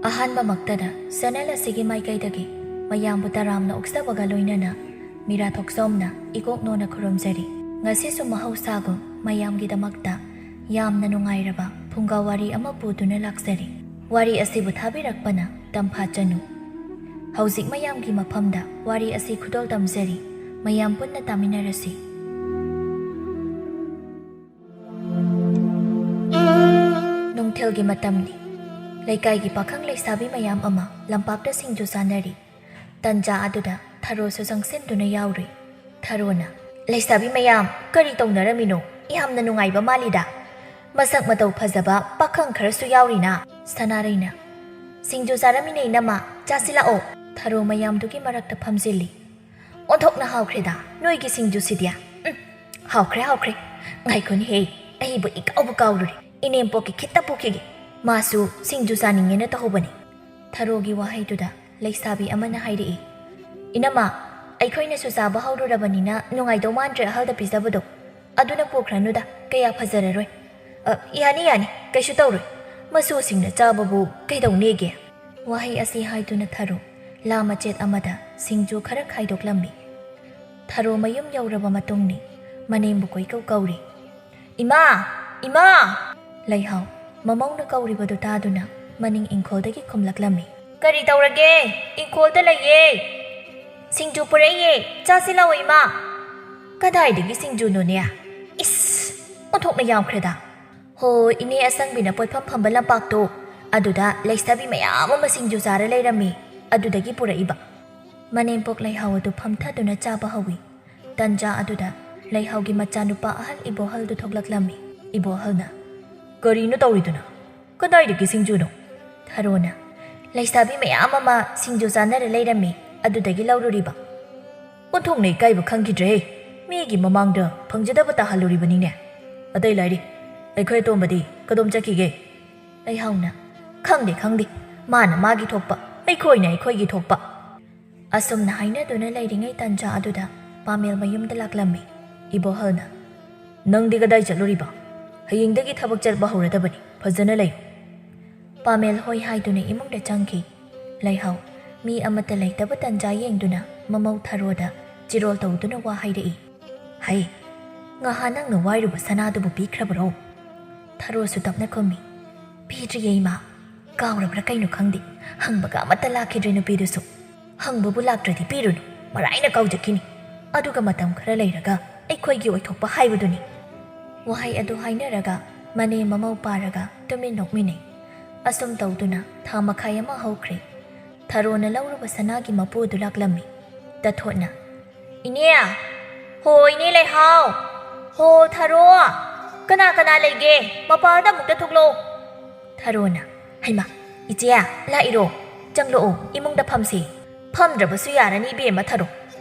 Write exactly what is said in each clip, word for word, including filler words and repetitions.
ꯑꯍꯥꯟꯕꯃꯛꯇꯗ channel ꯑꯁꯤꯒꯤ ꯃꯥꯏꯀꯩꯗꯒꯤ ꯃꯌꯥꯝꯕꯨ ꯇꯔꯥꯝꯅ ꯑꯣꯛꯆꯕꯒ ꯂꯣꯏꯅꯅ ꯃꯤꯔꯥ ꯊꯣꯛꯆꯣꯝꯅ ꯏꯀꯣꯛꯅꯣꯅ ꯈꯨꯔꯨꯝꯖꯔꯤ꯫ ꯉꯁꯤꯁꯨ ꯃꯍꯧꯁꯥꯒꯨꯝ ꯃꯌꯥꯝꯒꯤꯗꯃꯛꯇ ꯌꯥꯝꯅ ꯅꯨꯡꯉꯥꯏꯔꯕ ꯐꯨꯡꯒꯥ ꯋꯥꯔꯤ ꯑꯃ ꯄꯨꯗꯨꯅ ꯂꯥꯛꯆꯔꯤ꯫ ꯋꯥꯔꯤ ꯑꯁꯤꯕꯨ ꯊꯥꯕꯤꯔꯛꯄꯅ ꯇꯝꯐꯥ ꯆꯅꯨ꯫ ꯍꯧꯖꯤꯛ ꯃꯌꯥꯝꯒꯤ ꯃꯐꯝꯗ ꯋꯥꯔꯤ ꯑꯁꯤ ꯈꯨꯗꯣꯜ ꯇꯝꯖꯔꯤ꯫ ꯃꯌꯥꯝ ꯄꯨꯟꯅ ꯇꯥꯃꯤꯟꯅꯔꯁꯤ꯫ ꯅꯨꯡꯊꯤꯜꯒꯤ ꯃꯇꯝꯅꯤ꯫ ꯂꯩꯀꯥꯏꯒꯤ ꯄꯥꯈꯪ ꯂꯩꯁꯥꯕꯤ ꯃꯌꯥꯝ ꯑꯃ ꯂꯝꯄꯥꯛꯇ ꯁꯤꯡꯖꯨ ꯆꯥꯅꯔꯤ꯫ ꯇꯟꯖꯥ ꯑꯗꯨꯗ ꯊꯔꯣꯁꯨ ꯆꯪꯁꯤꯟꯗꯨꯅ ꯌꯥꯎꯔꯨꯏ꯫ ꯊꯔꯣꯅ, "ꯂꯩꯁꯥꯕꯤ ꯃꯌꯥꯝ, ꯀꯔꯤ ꯇꯧꯅꯔꯝꯃꯤꯅꯣ? ꯌꯥꯝꯅ ꯅꯨꯡꯉꯥꯏꯕ ꯃꯥꯜꯂꯤꯗ꯫ ꯃꯁꯛ ꯃꯇꯧ ꯐꯖꯕ ꯄꯥꯈꯪ ꯈꯔꯁꯨ ꯌꯥꯎꯔꯤꯅ?" ꯁꯅꯥꯔꯩꯅ, "ꯁꯤꯡꯖꯨ ꯆꯥꯔꯝꯃꯤꯅꯦ ꯏꯅꯝꯃ, ꯆꯥꯁꯤꯜꯂꯛꯑꯣ꯫" ꯊꯔꯣ ꯃꯌꯥꯝꯗꯨꯒꯤ ꯃꯔꯛꯇ ꯐꯝꯖꯤꯜꯂꯤ꯫ "ꯑꯣꯟꯊꯣꯛꯅ ꯍꯥꯎꯈ꯭ꯔꯦꯗ ꯅꯣꯏꯒꯤ ꯁꯤꯡꯖꯨꯁꯤꯗꯤ꯫ ꯎꯝ, ꯍꯥꯎꯈ꯭ꯔꯦ, ꯍꯥꯎꯈ꯭ꯔꯦ꯫ ꯉꯥꯏꯈꯣꯅꯦꯍꯦ, ꯑꯩꯕꯨ ꯏꯀꯥꯎꯕꯨ ꯀꯥꯎꯔꯨꯔꯦ꯫ ꯏꯅꯦꯝꯄꯣꯛꯀꯤ ꯈꯤꯠꯇ ꯄꯨꯈꯤꯒꯦ꯫ ꯃꯥꯁꯨ ꯁꯤꯡꯖꯨ ꯆꯥꯅꯤꯡꯉꯦꯅ ꯇꯧꯍꯧꯕꯅꯤ꯫" ꯊꯔꯣꯒꯤ ꯋꯥꯍꯩꯗꯨꯗ ꯂꯩꯁꯥꯕꯤ ꯑꯃꯅ ꯍꯥꯏꯔꯛꯏ, "ꯏꯅꯝꯃ, ꯑꯩꯈꯣꯏꯅꯁꯨ ꯆꯥꯕ ꯍꯧꯔꯨꯔꯕꯅꯤꯅ ꯅꯨꯡꯉꯥꯏꯗꯧ ꯃꯥꯟꯗ꯭ꯔꯦ ꯑꯍꯜꯗ ꯄꯤꯖꯕꯗꯣ꯫ ꯑꯗꯨꯅ ꯄꯨꯈ꯭ꯔꯅꯨꯗ, ꯀꯌꯥ ꯐꯖꯔꯔꯣꯏ꯫ ꯑ, ꯌꯥꯅꯤ, ꯌꯥꯅꯤ, ꯀꯩꯁꯨ ꯇꯧꯔꯣꯏ꯫ ꯃꯁꯨꯁꯤꯡꯅ ꯆꯥꯕꯕꯨ ꯀꯩꯗꯧꯅꯦꯒꯦ?" ꯋꯥꯍꯩ ꯑꯁꯤ ꯍꯥꯏꯗꯨꯅ ꯊꯔꯣ ꯂꯥ ꯃꯆꯦꯠ ꯑꯃꯗ ꯁꯤꯡꯖꯨ ꯈꯔ ꯈꯥꯏꯗꯣꯛꯂꯝꯃꯤ꯫ ꯊꯔꯣ ꯃꯌꯨꯝ ꯌꯧꯔꯕ ꯃꯇꯨꯡꯅꯤ꯫ ꯃꯅꯦꯝꯕꯨ ꯀꯣꯏꯀꯧ ꯀꯧꯔꯤ꯫ "ꯏꯃꯥ! ꯏꯃꯥ!" ꯂꯩꯍꯥꯎ ꯃꯃꯧꯅ ꯀꯧꯔꯤꯕꯗꯨ ꯇꯥꯗꯨꯅ ꯃꯅꯤꯡ ꯏꯪꯈꯣꯜꯗꯒꯤ ꯈꯨꯝꯂꯛꯂꯝꯃꯤ꯫ "ꯀꯔꯤ ꯇꯧꯔꯒꯦ? ꯏꯪꯈꯣꯜꯗ ꯂꯩꯌꯦ꯫ ꯁꯤꯡꯖꯨ ꯄꯨꯔꯛꯏꯌꯦ꯫ ꯆꯥꯁꯤ ꯂꯥꯛꯑꯣ, ꯏꯃꯥ꯫" "ꯀꯗꯥꯏꯗꯒꯤ ꯁꯤꯡꯖꯨꯅꯣꯅꯦ? ꯏꯁ! ꯑꯣꯟꯊꯣꯛꯅ ꯌꯥꯝꯈ꯭ꯔꯦꯗ꯫" "ꯍꯣ, ꯏꯅꯦ ꯑꯁꯪꯕꯤꯅ ꯄꯣꯠꯐꯝ ꯐꯝꯕ ꯂꯝꯄꯥꯛꯇꯣ, ꯑꯗꯨꯗ ꯂꯩꯁꯥꯕꯤ ꯃꯌꯥꯝ ꯑꯃ ꯁꯤꯡꯖꯨ ꯆꯥꯔ ꯂꯩꯔꯝꯃꯤ, ꯑꯗꯨꯗꯒꯤ ꯄꯨꯔꯛꯏꯕ꯫" ꯃꯅꯦꯝꯄꯣꯛ ꯂꯩꯍꯥꯎ ꯑꯗꯨ ꯐꯝꯊꯗꯨꯅ ꯆꯥꯕ ꯍꯧꯏ꯫ ꯇꯟꯖꯥ ꯑꯗꯨꯗ ꯂꯩꯍꯥꯎꯒꯤ ꯃꯆꯥꯅꯨꯄꯥ ꯑꯍꯜ ꯏꯕꯣꯍꯜꯗꯨ ꯊꯣꯛꯂꯛꯂꯝꯃꯤ꯫ ꯏꯕꯣꯍꯜꯅ, "ꯀꯔꯤꯅꯣ ꯇꯧꯔꯤꯗꯨꯅ? ꯀꯗꯥꯏꯗꯒꯤ ꯁꯤꯡꯖꯨꯅꯣ?" ꯊꯔꯣꯅ, "ꯂꯩꯁꯥꯕꯤ ꯃꯌꯥꯝ ꯑꯃ ꯁꯤꯡꯖꯨ ꯆꯥꯅꯔ ꯂꯩꯔꯝꯃꯤ, ꯑꯗꯨꯗꯒꯤ ꯂꯧꯔꯨꯔꯤꯕ꯫" "ꯑꯣꯟꯊꯣꯛꯅ ꯏꯀꯥꯏꯕ ꯈꯪꯈꯤꯗ꯭ꯔꯦꯍꯦ꯫ ꯃꯤꯒꯤ ꯃꯃꯥꯡꯗ ꯐꯪꯖꯗꯕ ꯇꯥꯍꯜꯂꯨꯔꯤꯕꯅꯤꯅꯦ꯫ ꯑꯇꯩ ꯂꯥꯏꯔꯤ, ꯑꯩꯈꯣꯏ ꯑꯇꯣꯝꯕꯗꯤ ꯀꯗꯣꯝ ꯆꯠꯈꯤꯒꯦ?" ꯂꯩꯍꯥꯎꯅ, "ꯈꯪꯗꯦ, ꯈꯪꯗꯦ꯫ ꯃꯥꯅ ꯃꯥꯒꯤ ꯊꯣꯛꯄ, ꯑꯩꯈꯣꯏꯅ ꯑꯩꯈꯣꯏꯒꯤ ꯊꯣꯛꯄ꯫" ꯑꯁꯨꯝꯅ ꯍꯥꯏꯅꯗꯨꯅ ꯂꯩꯔꯤꯉꯩ ꯇꯟꯖꯥ ꯑꯗꯨꯗ ꯄꯥꯃꯦꯜ ꯃꯌꯨꯝꯗ ꯂꯥꯛꯂꯝꯃꯤ꯫ ꯏꯕꯣꯍꯜꯅ, "ꯅꯪꯗꯤ ꯀꯗꯥꯏ ꯆꯠꯂꯨꯔꯤꯕ? ꯍꯌꯦꯡꯗꯒꯤ ꯊꯕꯛ ꯆꯠꯄ ꯍꯧꯔꯗꯕꯅꯤ, ꯐꯖꯅ ꯂꯩꯌꯨ꯫" ꯄꯥꯃꯦꯜ ꯍꯣꯏ ꯍꯥꯏꯗꯨꯅ ꯏꯃꯨꯡꯗ ꯆꯪꯈꯤ꯫ ꯂꯩꯍꯥꯎ ꯃꯤ ꯑꯃꯠꯇ ꯂꯩꯇꯕ ꯇꯟꯖꯥ ꯌꯦꯡꯗꯨꯅ ꯃꯃꯧ ꯊꯔꯣꯗ ꯆꯤꯔꯣꯜ ꯇꯧꯗꯨꯅ ꯋꯥ ꯍꯥꯏꯔꯛꯏ꯫ "ꯍꯩ, ꯉꯍꯥꯟ ꯅꯪꯅ ꯋꯥꯏꯔꯨꯕ ꯁꯅꯥꯗꯨꯕꯨ ꯄꯤꯈ꯭ꯔꯕꯔꯣ?" ꯊꯔꯣꯁꯨ ꯇꯞꯅ ꯈꯨꯝꯃꯤ꯫ "ꯄꯤꯗ꯭ꯔꯤꯌꯦ ꯏꯃꯥ꯫ ꯀꯥꯎꯔꯕ꯭ꯔꯥ ꯀꯩꯅꯣ ꯈꯪꯗꯦ, ꯍꯪꯕꯒ ꯑꯃꯠꯇ ꯂꯥꯛꯈꯤꯗ꯭ꯔꯦ ꯅꯨꯄꯤꯗꯨꯁꯨ꯫ ꯍꯪꯕꯕꯨ ꯂꯥꯛꯇ꯭ꯔꯗꯤ ꯄꯤꯔꯨꯅꯨ, ꯃꯔꯥꯏꯅ ꯀꯥꯎꯖꯈꯤꯅꯤ꯫ ꯑꯗꯨꯒ ꯃꯇꯝ ꯈꯔ ꯂꯩꯔꯒ ꯑꯩꯈꯣꯏꯒꯤ ꯑꯣꯏꯊꯣꯛꯄ ꯍꯥꯏꯕꯗꯨꯅꯤ꯫" ꯋꯥꯍꯩ ꯑꯗꯨ ꯍꯥꯏꯅꯔꯒ ꯃꯅꯦꯝ ꯃꯃꯧ ꯄꯥꯔꯒ ꯇꯨꯃꯤꯟ ꯅꯣꯛꯃꯤꯟꯅꯩ꯫ ꯑꯁꯨꯝ ꯇꯧꯗꯨꯅ ꯊꯥ ꯃꯈꯥꯏ ꯑꯃ ꯍꯧꯈ꯭ꯔꯦ꯫ ꯊꯔꯣꯅ ꯂꯧꯔꯨꯕ ꯁꯅꯥꯒꯤ ꯃꯄꯨ ꯑꯗꯨ ꯂꯥꯛꯂꯝꯃꯤ꯫ ꯇꯊꯣꯠꯅ, "ꯏꯅꯦ! ꯍꯣ ꯏꯅꯦ ꯂꯩꯍꯥꯎ! ꯍꯣ ꯊꯔꯣ! ꯀꯅꯥ ꯀꯅꯥ ꯂꯩꯒꯦ? ꯃꯄꯥꯟꯗ ꯑꯃꯨꯛꯇ ꯊꯣꯛꯂꯛꯑꯣ꯫" ꯊꯔꯣꯅ, "ꯍꯩꯃꯥ, ꯏꯆꯦ, ꯂꯥꯛꯏꯔꯣ? ꯆꯪꯂꯛꯑꯣ, ꯏꯃꯨꯡꯗ ꯐꯝꯁꯦ꯫ ꯐꯝꯗ꯭ꯔꯕꯁꯨ ꯌꯥꯔꯅꯤ ꯏꯕꯦꯝꯃ ꯊꯔꯣ꯫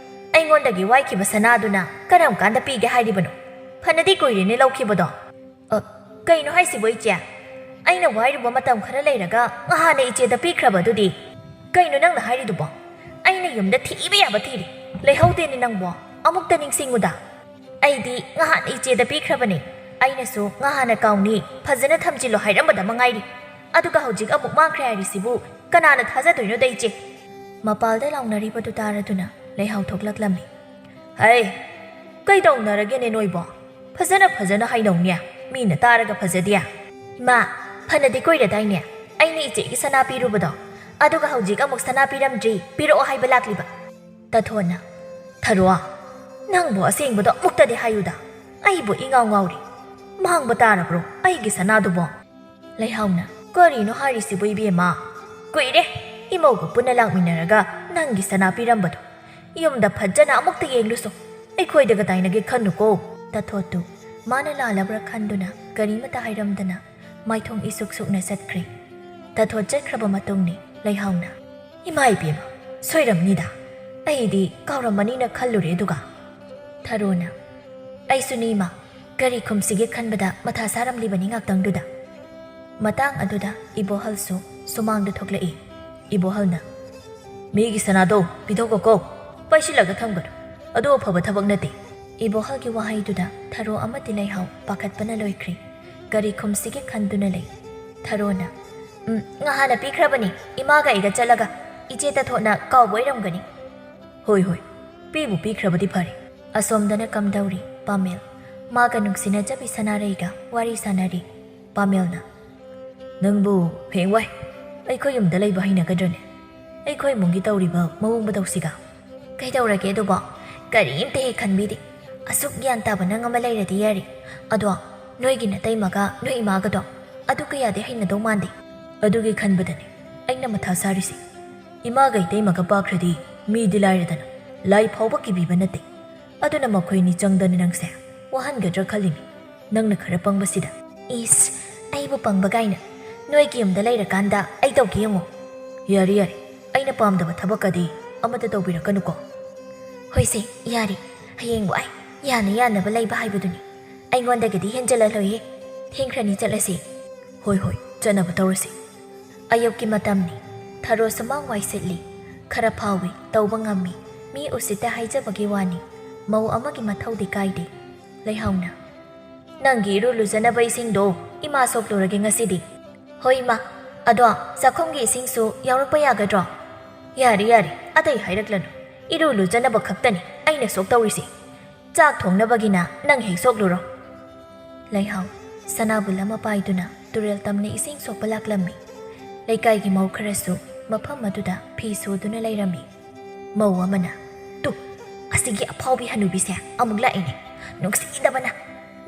ꯑꯩꯉꯣꯟꯗꯒꯤ ꯋꯥꯏꯈꯤꯕ ꯁꯅꯥꯗꯨꯅ ꯀꯔꯝ ꯀꯥꯟꯗ ꯄꯤꯒꯦ ꯍꯥꯏꯔꯤꯕꯅꯣ? ꯐꯅꯗꯤ ꯀꯨꯏꯔꯦꯅꯦ ꯂꯧꯈꯤꯕꯗꯣ꯫" "ꯑ, ꯀꯩꯅꯣ ꯍꯥꯏꯁꯤꯕꯣ ꯏꯆꯦ? ꯑꯩꯅ ꯋꯥꯏꯔꯨꯕ ꯃꯇꯝ ꯈꯔ ꯂꯩꯔꯒ ꯉꯍꯥꯟꯅ ꯏꯆꯦꯗ ꯄꯤꯈ꯭ꯔꯕ ꯑꯗꯨꯗꯤ꯫ ꯀꯩꯅꯣ ꯅꯪꯅ ꯍꯥꯏꯔꯤꯗꯨꯕꯣ? ꯑꯩꯅ ꯌꯨꯝꯗ ꯊꯤꯕ ꯌꯥꯕ ꯊꯤꯔꯤ, ꯂꯩꯍꯧꯗꯦꯅꯦ ꯅꯪꯕꯣ꯫ ꯑꯃꯨꯛꯇ ꯅꯤꯡꯁꯤꯡꯉꯨꯗ꯫ ꯑꯩꯗꯤ ꯉꯍꯥꯟꯅ ꯏꯆꯦꯗ ꯄꯤꯈ꯭ꯔꯕꯅꯦ꯫ ꯑꯩꯅꯁꯨ ꯉꯍꯥꯟꯅ ꯀꯥꯎꯅꯤ, ꯐꯖꯅ ꯊꯝꯖꯤꯜꯂꯣ ꯍꯥꯏꯔꯝꯕꯗ ꯃꯉꯥꯏꯔꯤ꯫ ꯑꯗꯨꯒ ꯍꯧꯖꯤꯛ ꯑꯃꯨꯛ ꯃꯥꯡꯈ꯭ꯔꯦ ꯍꯥꯏꯔꯤꯁꯤꯕꯨ ꯀꯅꯥꯅ ꯊꯥꯖꯗꯣꯏꯅꯣꯗ ꯏꯆꯦ?" ꯃꯄꯥꯜꯗ ꯂꯥꯎꯅꯔꯤꯕꯗꯨ ꯇꯥꯔꯗꯨꯅ ꯂꯩꯍꯥꯎ ꯊꯣꯛꯂꯛꯂꯝꯃꯤ꯫ "ꯍꯩ, ꯀꯩꯗꯧꯅꯔꯒꯦꯅꯦ ꯅꯣꯏꯕꯣ? ꯐꯖꯅ ꯐꯖꯅ ꯍꯥꯏꯅꯧꯅꯦ, ꯃꯤꯅ ꯇꯥꯔꯒ ꯐꯖꯗꯦ꯫" "ꯏꯃꯥ, ꯐꯅꯗꯤ ꯀꯨꯏꯔꯗꯥꯏꯅꯦ ꯑꯩꯅ ꯏꯆꯦꯒꯤ ꯁꯅꯥ ꯄꯤꯔꯨꯕꯗꯣ, ꯑꯗꯨꯒ ꯍꯧꯖꯤꯛ ꯑꯃꯨꯛ ꯁꯅꯥ ꯄꯤꯔꯝꯗ꯭ꯔꯤ, ꯄꯤꯔꯛꯑꯣ ꯍꯥꯏꯕ ꯂꯥꯛꯂꯤꯕ?" ꯇꯊꯣꯟꯅ, "ꯊꯔꯣ, ꯅꯪꯕꯨ ꯑꯁꯦꯡꯕꯗꯣ ꯑꯃꯨꯛꯇꯗꯤ ꯍꯥꯏꯌꯨꯗ, ꯑꯩꯕꯨ ꯏꯉꯥꯎ ꯉꯥꯎꯔꯤ꯫ ꯃꯥꯡꯕ ꯇꯥꯔꯕ꯭ꯔꯣ ꯑꯩꯒꯤ ꯁꯅꯥꯗꯨꯕꯣ?" ꯂꯩꯍꯥꯎꯅ, "ꯀꯔꯤꯅꯣ ꯍꯥꯏꯔꯤꯁꯤꯕꯨ ꯏꯕꯦꯝꯃ? ꯀꯨꯏꯔꯦ ꯏꯃꯧꯒ ꯄꯨꯟꯅ ꯂꯥꯛꯃꯤꯟꯅꯔꯒ ꯅꯪꯒꯤ ꯁꯅꯥ ꯄꯤꯔꯝꯕꯗꯣ꯫ ꯌꯨꯝꯗ ꯐꯖꯅ ꯑꯃꯨꯛꯇ ꯌꯦꯡꯂꯨꯁꯣ, ꯑꯩꯈꯣꯏꯗꯒ ꯇꯥꯏꯅꯒꯦ ꯈꯟꯅꯨꯀꯣ꯫" ꯇꯊꯣꯠꯇꯨ ꯃꯥꯅ ꯂꯥꯜꯂꯕ꯭ꯔꯥ ꯈꯟꯗꯨꯅ ꯀꯔꯤꯃꯇ ꯍꯥꯏꯔꯝꯗꯅ ꯃꯥꯏꯊꯣꯡ ꯏꯁꯨꯛ ꯁꯨꯛꯅ ꯆꯠꯈ꯭ꯔꯦ꯫ ꯇꯊꯣꯠ ꯆꯠꯈ꯭ꯔꯕ ꯃꯇꯨꯡꯅꯤ ꯂꯩꯍꯥꯎꯅ, "ꯏꯃꯥ ꯏꯕꯦꯝꯃ, ꯁꯣꯏꯔꯝꯅꯤꯗ, ꯑꯩꯗꯤ ꯀꯥꯎꯔꯝꯃꯅꯤꯅ ꯈꯜꯂꯨꯔꯦ꯫" ꯑꯗꯨꯒ ꯊꯔꯣꯅ, "ꯑꯩꯁꯨꯅꯤ ꯏꯃꯥ, ꯀꯔꯤ ꯈꯨꯝꯁꯤꯒꯦ ꯈꯟꯕꯗ ꯃꯊꯥ ꯁꯥꯔꯝꯂꯤꯕꯅꯤ ꯉꯥꯛꯇꯪꯗꯨꯗ꯫" ꯃꯇꯥꯡ ꯑꯗꯨꯗ ꯏꯕꯣꯍꯜꯁꯨ ꯁꯨꯃꯥꯡꯗ ꯊꯣꯛꯂꯛꯏ꯫ ꯏꯕꯣꯍꯜꯅ, "ꯃꯤꯒꯤ ꯁꯅꯥꯗꯣ ꯄꯤꯊꯣꯛꯈꯣꯀꯣ, ꯄꯩꯁꯤꯜꯂꯒ ꯊꯝꯒꯅꯨ, ꯑꯗꯨ ꯑꯐꯕ ꯊꯕꯛ ꯅꯠꯇꯦ꯫" ꯏꯕꯣꯍꯜꯒꯤ ꯋꯥꯍꯩꯗꯨꯗ ꯊꯔꯣ ꯑꯃꯗꯤ ꯂꯩꯍꯥꯎ ꯄꯥꯈꯠꯄꯅ ꯂꯣꯏꯈ꯭ꯔꯦ꯫ ꯀꯔꯤ ꯈꯨꯝꯁꯤꯒꯦ ꯈꯟꯗꯨꯅ ꯂꯩ꯫ ꯊꯔꯣꯅ, ꯎꯝ, ꯉꯍꯥꯟꯅ ꯄꯤꯈ꯭ꯔꯕꯅꯤ꯫ ꯏꯃꯥꯒ ꯑꯩꯒ ꯆꯠꯂꯒ ꯏꯆꯦ ꯇꯥꯊꯣꯠꯅ ꯀꯥꯎꯕ ꯑꯣꯏꯔꯝꯒꯅꯤ꯫ ꯍꯣꯏ, ꯍꯣꯏ, ꯄꯤꯕꯨ ꯄꯤꯈ꯭ꯔꯕꯗꯤ ꯐꯔꯦ꯫ ꯑꯁꯣꯝꯗꯅ ꯀꯝꯗꯧꯔꯤ ꯄꯥꯃꯦꯜ꯫ ꯃꯥꯒ ꯅꯨꯡꯁꯤꯅꯖꯕꯤ ꯁꯅꯥꯔꯩꯒ ꯋꯥꯔꯤ ꯁꯥꯟꯅꯔꯤ꯫ ꯄꯥꯃꯦꯜꯅ, "ꯅꯪꯕꯨ ꯍꯌꯦꯡꯋꯥꯏ ꯑꯩꯈꯣꯏ ꯌꯨꯝꯗ ꯂꯩꯕ ꯍꯩꯅꯒꯗ꯭ꯔꯅꯦ? ꯑꯩꯈꯣꯏ ꯏꯃꯨꯡꯒꯤ ꯇꯧꯔꯤꯕ ꯃꯑꯣꯡ ꯃꯇꯧꯁꯤꯒ?" "ꯀꯩꯗꯧꯔꯒꯦ ꯑꯗꯨꯕꯣ? ꯀꯔꯤꯝꯇ ꯍꯦꯛ ꯈꯟꯕꯤꯗꯦ꯫ ꯑꯁꯨꯛ ꯒ꯭ꯌꯥꯟ ꯇꯥꯕ ꯅꯪ ꯑꯃ ꯂꯩꯔꯗꯤ ꯌꯥꯔꯦ꯫ ꯑꯗꯣ ꯅꯣꯏꯒꯤ ꯅꯇꯩꯃꯒ ꯅꯣꯏ ꯏꯃꯥꯒꯗꯣ ꯑꯗꯨ ꯀꯌꯥꯗꯤ ꯍꯩꯅꯗꯧ ꯃꯥꯟꯗꯦ꯫ ꯑꯗꯨꯒꯤ ꯈꯟꯕꯗꯅꯦ ꯑꯩꯅ ꯃꯊꯥ ꯁꯥꯔꯤꯁꯦ꯫ ꯏꯃꯥꯒ ꯏꯇꯩꯃꯒ ꯄꯥꯈ꯭ꯔꯗꯤ ꯃꯤꯗꯤ ꯂꯥꯏꯔꯗꯅ ꯂꯥꯏ ꯐꯥꯎꯕ ꯀꯤꯕꯤꯕ ꯅꯠꯇꯦ꯫ ꯑꯗꯨꯅ ꯃꯈꯣꯏꯅꯤ ꯆꯪꯗꯅ ꯅꯪꯁꯦ ꯋꯥꯍꯟꯒꯗ꯭ꯔꯥ ꯈꯜꯂꯤꯅꯤ꯫ ꯅꯪꯅ ꯈꯔ ꯄꯪꯕꯁꯤꯗ꯫" "ꯏꯁ, ꯑꯩꯕꯨ ꯄꯪꯕ ꯀꯥꯏꯅ꯫ ꯅꯣꯏꯒꯤ ꯌꯨꯝꯗ ꯂꯩꯔꯀꯥꯟꯗ ꯑꯩ ꯇꯧꯒꯦ ꯌꯦꯡꯉꯣ꯫" "ꯌꯥꯔꯦ, ꯌꯥꯔꯦ, ꯑꯩꯅ ꯄꯥꯝꯗꯕ ꯊꯕꯛꯀꯗꯤ ꯑꯃꯠꯇ ꯇꯧꯕꯤꯔꯛꯀꯅꯨꯀꯣ꯫" "ꯍꯣꯏꯁꯦ, ꯌꯥꯔꯦ꯫ ꯍꯌꯦꯡ ꯋꯥꯏ ꯌꯥꯅ ꯌꯥꯅꯕ ꯂꯩꯕ ꯍꯥꯏꯕꯗꯨꯅꯤ꯫ ꯑꯩꯉꯣꯟꯗꯒꯤꯗꯤ ꯍꯦꯟꯖꯜꯍꯜꯂꯣꯏꯌꯦ꯫ ꯊꯦꯡꯈ꯭ꯔꯅꯤ, ꯆꯠꯂꯁꯤ꯫" "ꯍꯣꯏ, ꯍꯣꯏ, ꯆꯠꯅꯕ ꯇꯧꯔꯁꯤ꯫" ꯑꯌꯨꯛꯀꯤ ꯃꯇꯝꯅꯤ꯫ ꯊꯔꯣ ꯁꯨꯃꯥꯡ ꯋꯥꯏ ꯁꯤꯠꯂꯤ꯫ ꯈꯔ ꯐꯥꯎꯏ, ꯇꯧꯕ ꯉꯝꯃꯤ꯫ ꯃꯤ ꯎꯁꯤꯠꯇ ꯍꯥꯏꯖꯕꯒꯤ ꯋꯥꯅꯤ꯫ ꯃꯧ ꯑꯃꯒꯤ ꯃꯊꯧꯗꯤ ꯀꯥꯏꯗꯦ꯫ ꯂꯩꯍꯥꯎꯅ, "ꯅꯪꯒꯤ ꯏꯔꯨ ꯂꯨꯖꯅꯕ ꯏꯁꯤꯡꯗꯣ ꯏꯃꯥ ꯁꯣꯛꯂꯨꯔꯒꯦ ꯉꯁꯤꯗꯤ꯫" "ꯍꯣꯏ ꯏꯃꯥ, ꯑꯗꯣ ꯆꯥꯛꯈꯨꯝꯒꯤ ꯏꯁꯤꯡꯁꯨ ꯌꯥꯎꯔꯛꯄ ꯌꯥꯒꯗ꯭ꯔꯣ?" "ꯌꯥꯔꯦ, ꯌꯥꯔꯦ, ꯑꯇꯩ ꯍꯥꯏꯔꯛꯂꯅꯨ꯫ ꯏꯔꯨ ꯂꯨꯖꯅꯕ ꯈꯛꯇꯅꯤ ꯑꯩꯅ ꯁꯣꯛꯇꯧꯔꯤꯁꯦ꯫ ꯆꯥꯛ ꯊꯣꯡꯅꯕꯒꯤꯅ ꯅꯪ ꯍꯦꯛ ꯁꯣꯛꯂꯨꯔꯣ꯫" ꯂꯩꯍꯥꯎ ꯁꯅꯥꯕꯨꯜ ꯑꯃ ꯄꯥꯏꯗꯨꯅ ꯇꯨꯔꯦꯜ ꯇꯝꯅ ꯏꯁꯤꯡ ꯁꯣꯛꯄ ꯂꯥꯛꯂꯝꯃꯤ꯫ ꯂꯩꯀꯥꯏꯒꯤ ꯃꯧ ꯈꯔꯁꯨ ꯃꯐꯝ ꯑꯗꯨꯗ ꯐꯤ ꯁꯨꯗꯨꯅ ꯂꯩꯔꯝꯃꯤ꯫ ꯃꯧ ꯑꯃꯅ, "ꯇꯨ, ꯑꯁꯤꯒꯤ ꯑꯐꯥꯎꯕꯤ ꯍꯅꯨꯕꯤꯁꯦ ꯑꯃꯨꯛ ꯂꯥꯛꯏꯅꯦ꯫ ꯅꯨꯡꯁꯤꯗꯕꯅ꯫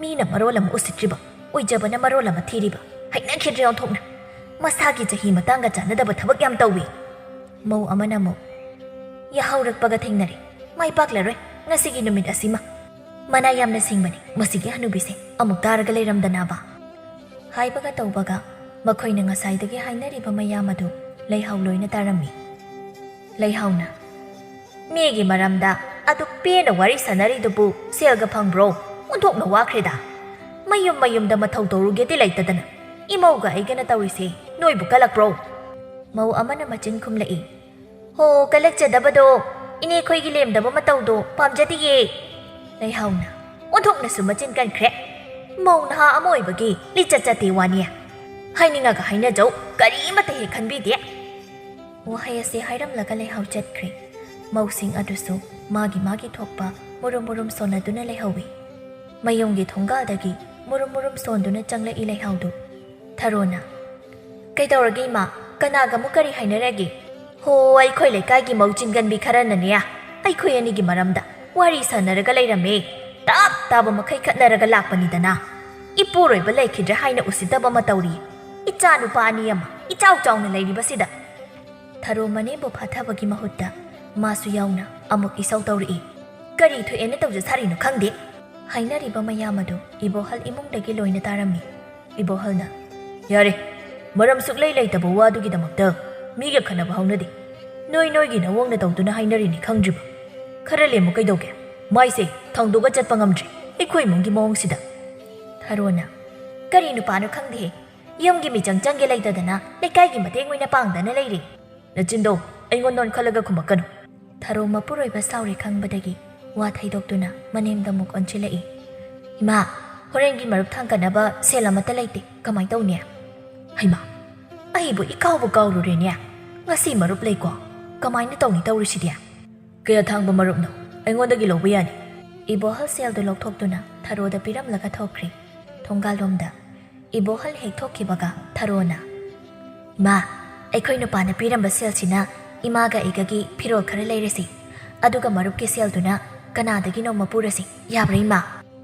ꯃꯤꯅ ꯃꯔꯣꯜ ꯑꯃ ꯎꯁꯤꯠꯇ꯭ꯔꯤꯕ, ꯑꯣꯏꯖꯕꯅ ꯃꯔꯣꯜ ꯑꯃ ꯊꯤꯔꯤꯕ꯫ ꯍꯩꯅꯈꯤꯗ꯭ꯔꯦ ꯑꯣꯟꯊꯣꯛꯅ꯫ ꯃꯁꯥꯒꯤ ꯆꯍꯤ ꯃꯇꯥꯡꯒ ꯆꯥꯟꯅꯗꯕ ꯊꯕꯛ ꯌꯥꯝ ꯇꯧꯏ꯫" ꯃꯧ ꯑꯃꯅ ꯑꯃꯨꯛ, "ꯌꯥꯍꯧꯔꯛꯄꯒ ꯊꯦꯡꯅꯔꯦ꯫ ꯃꯥꯏ ꯄꯥꯛꯂꯔꯣꯏ ꯉꯁꯤꯒꯤ ꯅꯨꯃꯤꯠ ꯑꯁꯤꯃ꯫ ꯃꯅꯥ ꯌꯥꯝꯅ ꯁꯤꯡꯕꯅꯤ ꯃꯁꯤꯒꯤ ꯍꯅꯨꯕꯤꯁꯦ꯫ ꯑꯃꯨꯛ ꯇꯥꯔꯒ ꯂꯩꯔꯝꯗꯅꯕ꯫" ꯍꯥꯏꯕꯒ ꯇꯧꯕꯒ ꯃꯈꯣꯏꯅ ꯉꯁꯥꯏꯗꯒꯤ ꯍꯥꯏꯅꯔꯤꯕ ꯃꯌꯥꯝ ꯑꯗꯨ ꯂꯩꯍꯥꯎ ꯂꯣꯏꯅ ꯇꯥꯔꯝꯃꯤ꯫ ꯂꯩꯍꯥꯎꯅ, "ꯃꯤꯒꯤ ꯃꯔꯝꯗ ꯑꯗꯨꯛ ꯄꯦꯟꯅ ꯋꯥꯔꯤ ꯁꯥꯟꯅꯔꯤꯗꯨꯕꯨ ꯁꯦꯜꯒ ꯐꯪꯕ꯭ꯔꯣ? ꯑꯣꯟꯊꯣꯛꯅ ꯋꯥꯈ꯭ꯔꯦꯗ꯫ ꯃꯌꯨꯝ ꯃꯌꯨꯝꯗ ꯃꯊꯧ ꯇꯧꯔꯨꯒꯦꯗꯤ ꯂꯩꯇꯗꯅ ꯏꯃꯧꯒ ꯑꯩꯒꯅ ꯇꯧꯔꯤꯁꯦ ꯅꯣꯏꯕꯨ ꯀꯜꯂꯛꯄ꯭ꯔꯣ?" ꯃꯧ ꯑꯃꯅ ꯃꯆꯤꯟ ꯈꯨꯝꯂꯛꯏ꯫ "ꯍꯣ, ꯀꯜꯂꯛꯆꯗꯕꯗꯣ ꯏꯅꯦ, ꯑꯩꯈꯣꯏꯒꯤ ꯂꯦꯝꯗꯕ ꯃꯇꯧꯗꯣ ꯄꯥꯝꯖꯗꯤꯌꯦ꯫" ꯂꯩꯍꯥꯎꯅ, "ꯑꯣꯟꯊꯣꯛꯅꯁꯨ ꯃꯆꯤꯟ ꯀꯟꯈ꯭ꯔꯦ꯫ ꯃꯧ ꯅꯍꯥ ꯑꯃ ꯑꯣꯏꯕꯒꯤ ꯂꯤꯆꯠ ꯆꯠꯇꯦ ꯋꯥꯅꯤ꯫ ꯍꯥꯏꯅꯤꯡꯉꯒ ꯍꯥꯏꯅꯖꯧ, ꯀꯔꯤꯃꯠꯇ ꯍꯦꯛ ꯈꯟꯕꯤꯗꯦ꯫ ꯋꯥꯍꯩ ꯑꯁꯤ ꯍꯥꯏꯔꯝꯂꯒ ꯂꯩꯍꯥꯎ ꯆꯠꯈ꯭ꯔꯦ꯫ ꯃꯧꯁꯤꯡ ꯑꯗꯨꯁꯨ ꯃꯥꯒꯤ ꯃꯥꯒꯤ ꯊꯣꯛꯄ ꯃꯨꯔꯨꯝ ꯃꯨꯔꯨꯝ ꯁꯣꯟꯅꯗꯨꯅ ꯂꯩꯍꯧꯏ꯫ ꯃꯌꯨꯝꯒꯤ ꯊꯣꯡꯒꯥꯜꯗꯒꯤ ꯃꯨꯔꯨꯝ ꯃꯨꯔꯨꯝ ꯁꯣꯟꯗꯨꯅ ꯆꯪꯂꯛꯏ ꯂꯩꯍꯥꯎꯗꯨ꯫ ꯊꯔꯣꯅ, "ꯀꯩꯗꯧꯔꯒꯦ ꯏꯃꯥ? ꯀꯅꯥꯒ ꯑꯃꯨꯛ ꯀꯔꯤ ꯍꯥꯏꯅꯔꯒꯦ?" "ꯍꯣ, ꯑꯩꯈꯣꯏ ꯂꯩꯀꯥꯏꯒꯤ ꯃꯧ ꯆꯤꯟꯒꯟꯕꯤ ꯈꯔꯅꯅꯦ, ꯑꯩꯈꯣꯏ ꯑꯅꯤꯒꯤ ꯃꯔꯝꯗ ꯋꯥꯔꯤ ꯁꯥꯟꯅꯔꯒ ꯂꯩꯔꯝꯃꯦ꯫ ꯇꯞ ꯇꯥꯕ ꯃꯈꯩ ꯈꯠꯅꯔꯒ ꯂꯥꯛꯄꯅꯤꯗꯅ꯫ ꯏꯄꯨꯔꯣꯏꯕ ꯂꯩꯈꯤꯗ꯭ꯔꯦ ꯍꯥꯏꯅ ꯎꯁꯤꯠꯇꯕ ꯑꯃ ꯇꯧꯔꯤ꯫ ꯏꯆꯥ ꯅꯨꯄꯥ ꯑꯅꯤ ꯑꯃ ꯏꯆꯥꯎ ꯆꯥꯎꯅ ꯂꯩꯔꯤꯕꯁꯤꯗ꯫" ꯊꯔꯣ ꯃꯅꯦꯝꯕꯨ ꯐꯥꯊꯕꯒꯤ ꯃꯍꯨꯠꯇ ꯃꯥꯁꯨ ꯌꯥꯎꯅ ꯑꯃꯨꯛ ꯏꯁꯧ ꯇꯧꯔꯛꯏ꯫ "ꯀꯔꯤ ꯊꯣꯛꯑꯦꯅ ꯇꯧꯖ ꯁꯥꯔꯤꯅꯣ ꯈꯪꯗꯦ꯫" ꯍꯥꯏꯅꯔꯤꯕ ꯃꯌꯥꯝ ꯑꯗꯨ ꯏꯕꯣꯍꯜ ꯏꯃꯨꯡꯗꯒꯤ ꯂꯣꯏꯅ ꯇꯥꯔꯝꯃꯤ꯫ ꯏꯕꯣꯍꯜꯅ, "ꯌꯥꯔꯦ, ꯃꯔꯝ ꯁꯨꯛꯂꯩ ꯂꯩꯇꯕ ꯋꯥꯗꯨꯒꯤꯗꯃꯛꯇ ꯃꯤꯒ ꯈꯠꯅꯕ ꯍꯧꯅꯗꯦ꯫ ꯅꯣꯏ ꯅꯣꯏꯒꯤ ꯅꯋꯣꯡꯅ ꯇꯧꯗꯨꯅ ꯍꯥꯏꯅꯔꯤꯅꯤ ꯈꯪꯗ꯭ꯔꯤꯕ? ꯈꯔ ꯂꯦꯝꯃꯨ ꯀꯩꯗꯧꯒꯦ? ꯃꯥꯏꯁꯦ ꯊꯥꯡꯗꯣꯛꯑ ꯆꯠꯄ ꯉꯝꯗ꯭ꯔꯤ ꯑꯩꯈꯣꯏ ꯏꯃꯨꯡꯒꯤ ꯃꯑꯣꯡꯁꯤꯗ꯫" ꯊꯔꯣꯅ, "ꯀꯔꯤ ꯅꯨꯄꯥꯅꯣ ꯈꯪꯗꯦꯍꯦ, ꯌꯨꯝꯒꯤ ꯃꯤꯆꯪ ꯆꯪꯒꯦ ꯂꯩꯇꯗꯅ ꯂꯩꯀꯥꯏꯒꯤ ꯃꯇꯦꯡ ꯑꯣꯏꯅ ꯄꯥꯡꯗꯅ ꯂꯩꯔꯦ꯫" "ꯅꯆꯤꯟꯗꯣ ꯑꯩꯉꯣꯟꯗ ꯑꯣꯟꯈꯠꯂꯒ ꯈꯨꯝꯃꯛꯀꯅꯨ꯫" ꯊꯔꯣ ꯃꯄꯨꯔꯣꯏꯕ ꯁꯥꯎꯔꯦ ꯈꯪꯕꯗꯒꯤ ꯋꯥ ꯊꯩꯗꯣꯛꯇꯨꯅ ꯃꯅꯦꯝꯗ ꯑꯃꯨꯛ ꯑꯣꯟꯁꯤꯜꯂꯛꯏ꯫ "ꯏꯃꯥ, ꯍꯣꯔꯦꯟꯒꯤ ꯃꯔꯨꯞ ꯊꯥꯡꯒꯠꯅꯕ ꯁꯦꯜ ꯑꯃꯠꯇ ꯂꯩꯇꯦ, ꯀꯃꯥꯏ ꯇꯧꯅꯤ?" "ꯍꯩꯃꯥ, ꯑꯩꯕꯨ ꯏꯀꯥꯎꯕꯨ ꯀꯥꯎꯔꯨꯔꯦꯅꯦ꯫ ꯉꯁꯤ ꯃꯔꯨꯞ ꯂꯩꯀꯣ? ꯀꯃꯥꯏꯅ ꯇꯧꯅꯤ ꯇꯧꯔꯤꯁꯤꯗꯤ?" "ꯀꯌꯥ ꯊꯥꯡꯕ ꯃꯔꯨꯞꯅꯣ? ꯑꯩꯉꯣꯟꯗꯒꯤ ꯂꯧꯕ ꯌꯥꯅꯤ꯫" ꯏꯕꯣꯍꯜ ꯁꯦꯜꯗꯨ ꯂꯧꯊꯣꯛꯇꯨꯅ ꯊꯔꯣꯗ ꯄꯤꯔꯝꯂꯒ ꯊꯣꯛꯈ꯭ꯔꯦ꯫ ꯊꯣꯡꯒꯥꯜꯂꯣꯝꯗ ꯏꯕꯣꯍꯜ ꯍꯦꯛ ꯊꯣꯛꯈꯤꯕꯒ ꯊꯔꯣꯅ, "ꯏꯃꯥ, ꯑꯩꯈꯣꯏ ꯅꯨꯄꯥꯅ ꯄꯤꯔꯝꯕ ꯁꯦꯜꯁꯤꯅ ꯏꯃꯥꯒ ꯑꯩꯒꯒꯤ ꯐꯤꯔꯣꯜ ꯈꯔ ꯂꯩꯔꯁꯤ, ꯑꯗꯨꯒ ꯃꯔꯨꯞꯀꯤ ꯁꯦꯜꯗꯨꯅ ꯀꯅꯥꯗꯒꯤꯅꯣꯝꯃ ꯄꯨꯔꯁꯤ, ꯌꯥꯕ꯭ꯔꯥ ꯏꯃꯥ?"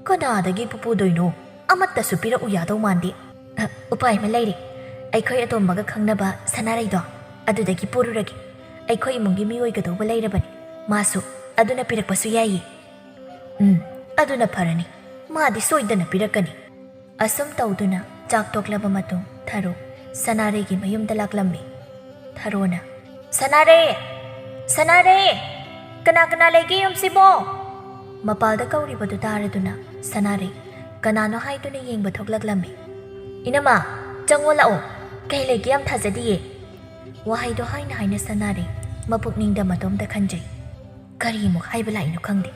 "ꯀꯅꯥꯗꯒꯤ ꯄꯨꯄꯨꯗꯣꯏꯅꯣ? ꯑꯃꯠꯇꯁꯨ ꯄꯤꯔꯛꯎ ꯌꯥꯗꯧ ꯃꯥꯟꯗꯦ꯫" "ꯑ, ꯎꯄꯥꯏ ꯑꯃ ꯂꯩꯔꯦ꯫ ꯑꯩꯈꯣꯏ ꯑꯇꯣꯝꯕꯒ ꯈꯪꯅꯕ ꯁꯅꯥꯔꯩꯗꯣ, ꯑꯗꯨꯗꯒꯤ ꯄꯨꯔꯨꯔꯒꯦ꯫ ꯑꯩꯈꯣꯏ ꯏꯃꯨꯡꯒꯤ ꯃꯤ ꯑꯣꯏꯒꯗꯧꯕ ꯂꯩꯔꯕꯅꯤ꯫ ꯃꯥꯁꯨ ꯑꯗꯨꯅ ꯄꯤꯔꯛꯄꯁꯨ ꯌꯥꯏꯌꯦ꯫" "ꯎꯝ, ꯑꯗꯨꯅ ꯐꯔꯅꯤ꯫ ꯃꯥꯗꯤ ꯁꯣꯏꯗꯅ ꯄꯤꯔꯛꯀꯅꯤ꯫" ꯑꯁꯨꯝ ꯇꯧꯗꯨꯅ ꯆꯥꯛ ꯇꯣꯛꯂꯕ ꯃꯇꯨꯡ ꯊꯔꯣ ꯁꯅꯥꯔꯩꯒꯤ ꯃꯌꯨꯝꯗ ꯂꯥꯛꯂꯝꯃꯤ꯫ ꯊꯔꯣꯅ, "ꯁꯅꯥꯔꯩ! ꯁꯅꯥꯔꯩ! ꯀꯅꯥ ꯀꯅꯥ ꯂꯩꯒꯦ ꯌꯨꯝꯁꯤꯕꯣ?" ꯃꯄꯥꯜꯗ ꯀꯧꯔꯤꯕꯗꯨ ꯇꯥꯔꯗꯨꯅ ꯁꯅꯥꯔꯩ ꯀꯅꯥꯅꯣ ꯍꯥꯏꯗꯨꯅ ꯌꯦꯡꯕ ꯊꯣꯛꯂꯛꯂꯝꯃꯤ꯫ "ꯏꯅꯝꯃ, ꯆꯪꯉꯣ ꯂꯥꯛꯑꯣ꯫ ꯀꯩ ꯂꯩꯒꯦ ꯌꯥꯝ ꯊꯥꯖꯗꯤꯌꯦ꯫" ꯋꯥꯍꯩꯗꯣ ꯍꯥꯏꯅ ꯍꯥꯏꯅ ꯁꯅꯥꯔꯩ ꯃꯄꯨꯛꯅꯤꯡꯗ ꯃꯇꯣꯝꯇ ꯈꯟꯖꯩ꯫ "ꯀꯔꯤꯃꯨꯛ ꯍꯥꯏꯕ ꯂꯥꯛꯏꯅꯣ ꯈꯪꯗꯦ꯫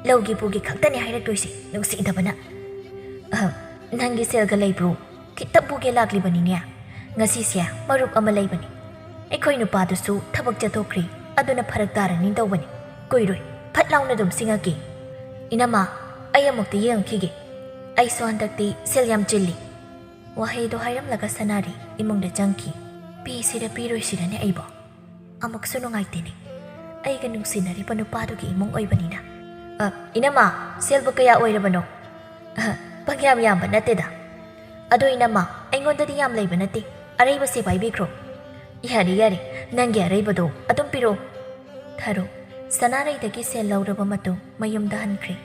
ꯂꯧꯒꯤ ꯄꯨꯒꯤ ꯈꯛꯇꯅꯦ ꯍꯥꯏꯔꯛꯇꯣꯏꯁꯦ, ꯅꯨꯡꯁꯤꯗꯕꯅ꯫ ꯑꯍ, ꯅꯪꯒꯤ ꯁꯦꯜꯒ ꯂꯩꯕ꯭ꯔꯣ? ꯈꯤꯇ ꯄꯨꯒꯦ ꯂꯥꯛꯂꯤꯕꯅꯤꯅꯦ꯫ ꯉꯁꯤꯁꯦ ꯃꯔꯨꯞ ꯑꯃ ꯂꯩꯕꯅꯤ꯫ ꯑꯩꯈꯣꯏ ꯅꯨꯄꯥꯗꯨꯁꯨ ꯊꯕꯛ ꯆꯠꯊꯣꯛꯈ꯭ꯔꯤ, ꯑꯗꯨꯅ ꯐꯔꯛ ꯇꯥꯔꯅꯤ ꯇꯧꯕꯅꯤ꯫ ꯀꯨꯏꯔꯣꯏ, ꯐꯠ ꯂꯥꯎꯅ ꯑꯗꯨꯝ ꯁꯤꯡꯉꯛꯀꯦ꯫ ꯏꯅꯝꯃ, ꯑꯩ ꯑꯃꯨꯛꯇ ꯌꯦꯡꯉꯛꯈꯤꯒꯦ꯫ ꯑꯩꯁꯨ ꯍꯟꯗꯛꯇꯤ ꯁꯦꯜ ꯌꯥꯝ ꯆꯤꯜꯂꯤ꯫ ꯋꯥꯍꯩꯗꯣ ꯍꯥꯏꯔꯝꯂꯒ ꯁꯅꯥꯔꯩ ꯏꯃꯨꯡꯗ ꯆꯪꯈꯤ꯫ ꯄꯤꯁꯤꯔ ꯄꯤꯔꯣꯏꯁꯤꯔꯅꯦ ꯑꯩꯕꯣ? ꯑꯃꯨꯛꯁꯨ ꯅꯨꯡꯉꯥꯏꯇꯦꯅꯦ꯫ ꯑꯩꯒ ꯅꯨꯡꯁꯤꯅꯔꯤꯕ ꯅꯨꯄꯥꯗꯨꯒꯤ ꯏꯃꯨꯡ ꯑꯣꯏꯕꯅꯤꯅ꯫ ꯑ, ꯏꯅꯝꯃ, ꯁꯦꯜꯕꯨ ꯀꯌꯥ ꯑꯣꯏꯔꯕꯅꯣ? ꯑ, ꯄꯪꯌꯥꯝ ꯌꯥꯝꯕ ꯅꯠꯇꯦꯗ꯫ ꯑꯗꯣ ꯏꯅꯝꯃ, ꯑꯩꯉꯣꯟꯗꯗꯤ ꯌꯥꯝ ꯂꯩꯕ ꯅꯠꯇꯦ꯫ ꯑꯔꯩꯕꯁꯦ ꯄꯥꯏꯕꯤꯈ꯭ꯔꯣ꯫ ꯌꯥꯔꯦ, ꯌꯥꯔꯦ, ꯅꯪꯒꯤ ꯑꯔꯩꯕꯗꯣ ꯑꯗꯨꯝ ꯄꯤꯔꯛꯑꯣ꯫ ꯊꯔꯣ, ꯁꯅꯥꯔꯩꯗꯒꯤ ꯁꯦꯜ ꯂꯧꯔꯕ ꯃꯇꯨꯡ ꯃꯌꯨꯝꯗ ꯍꯟꯈ꯭ꯔꯦ꯫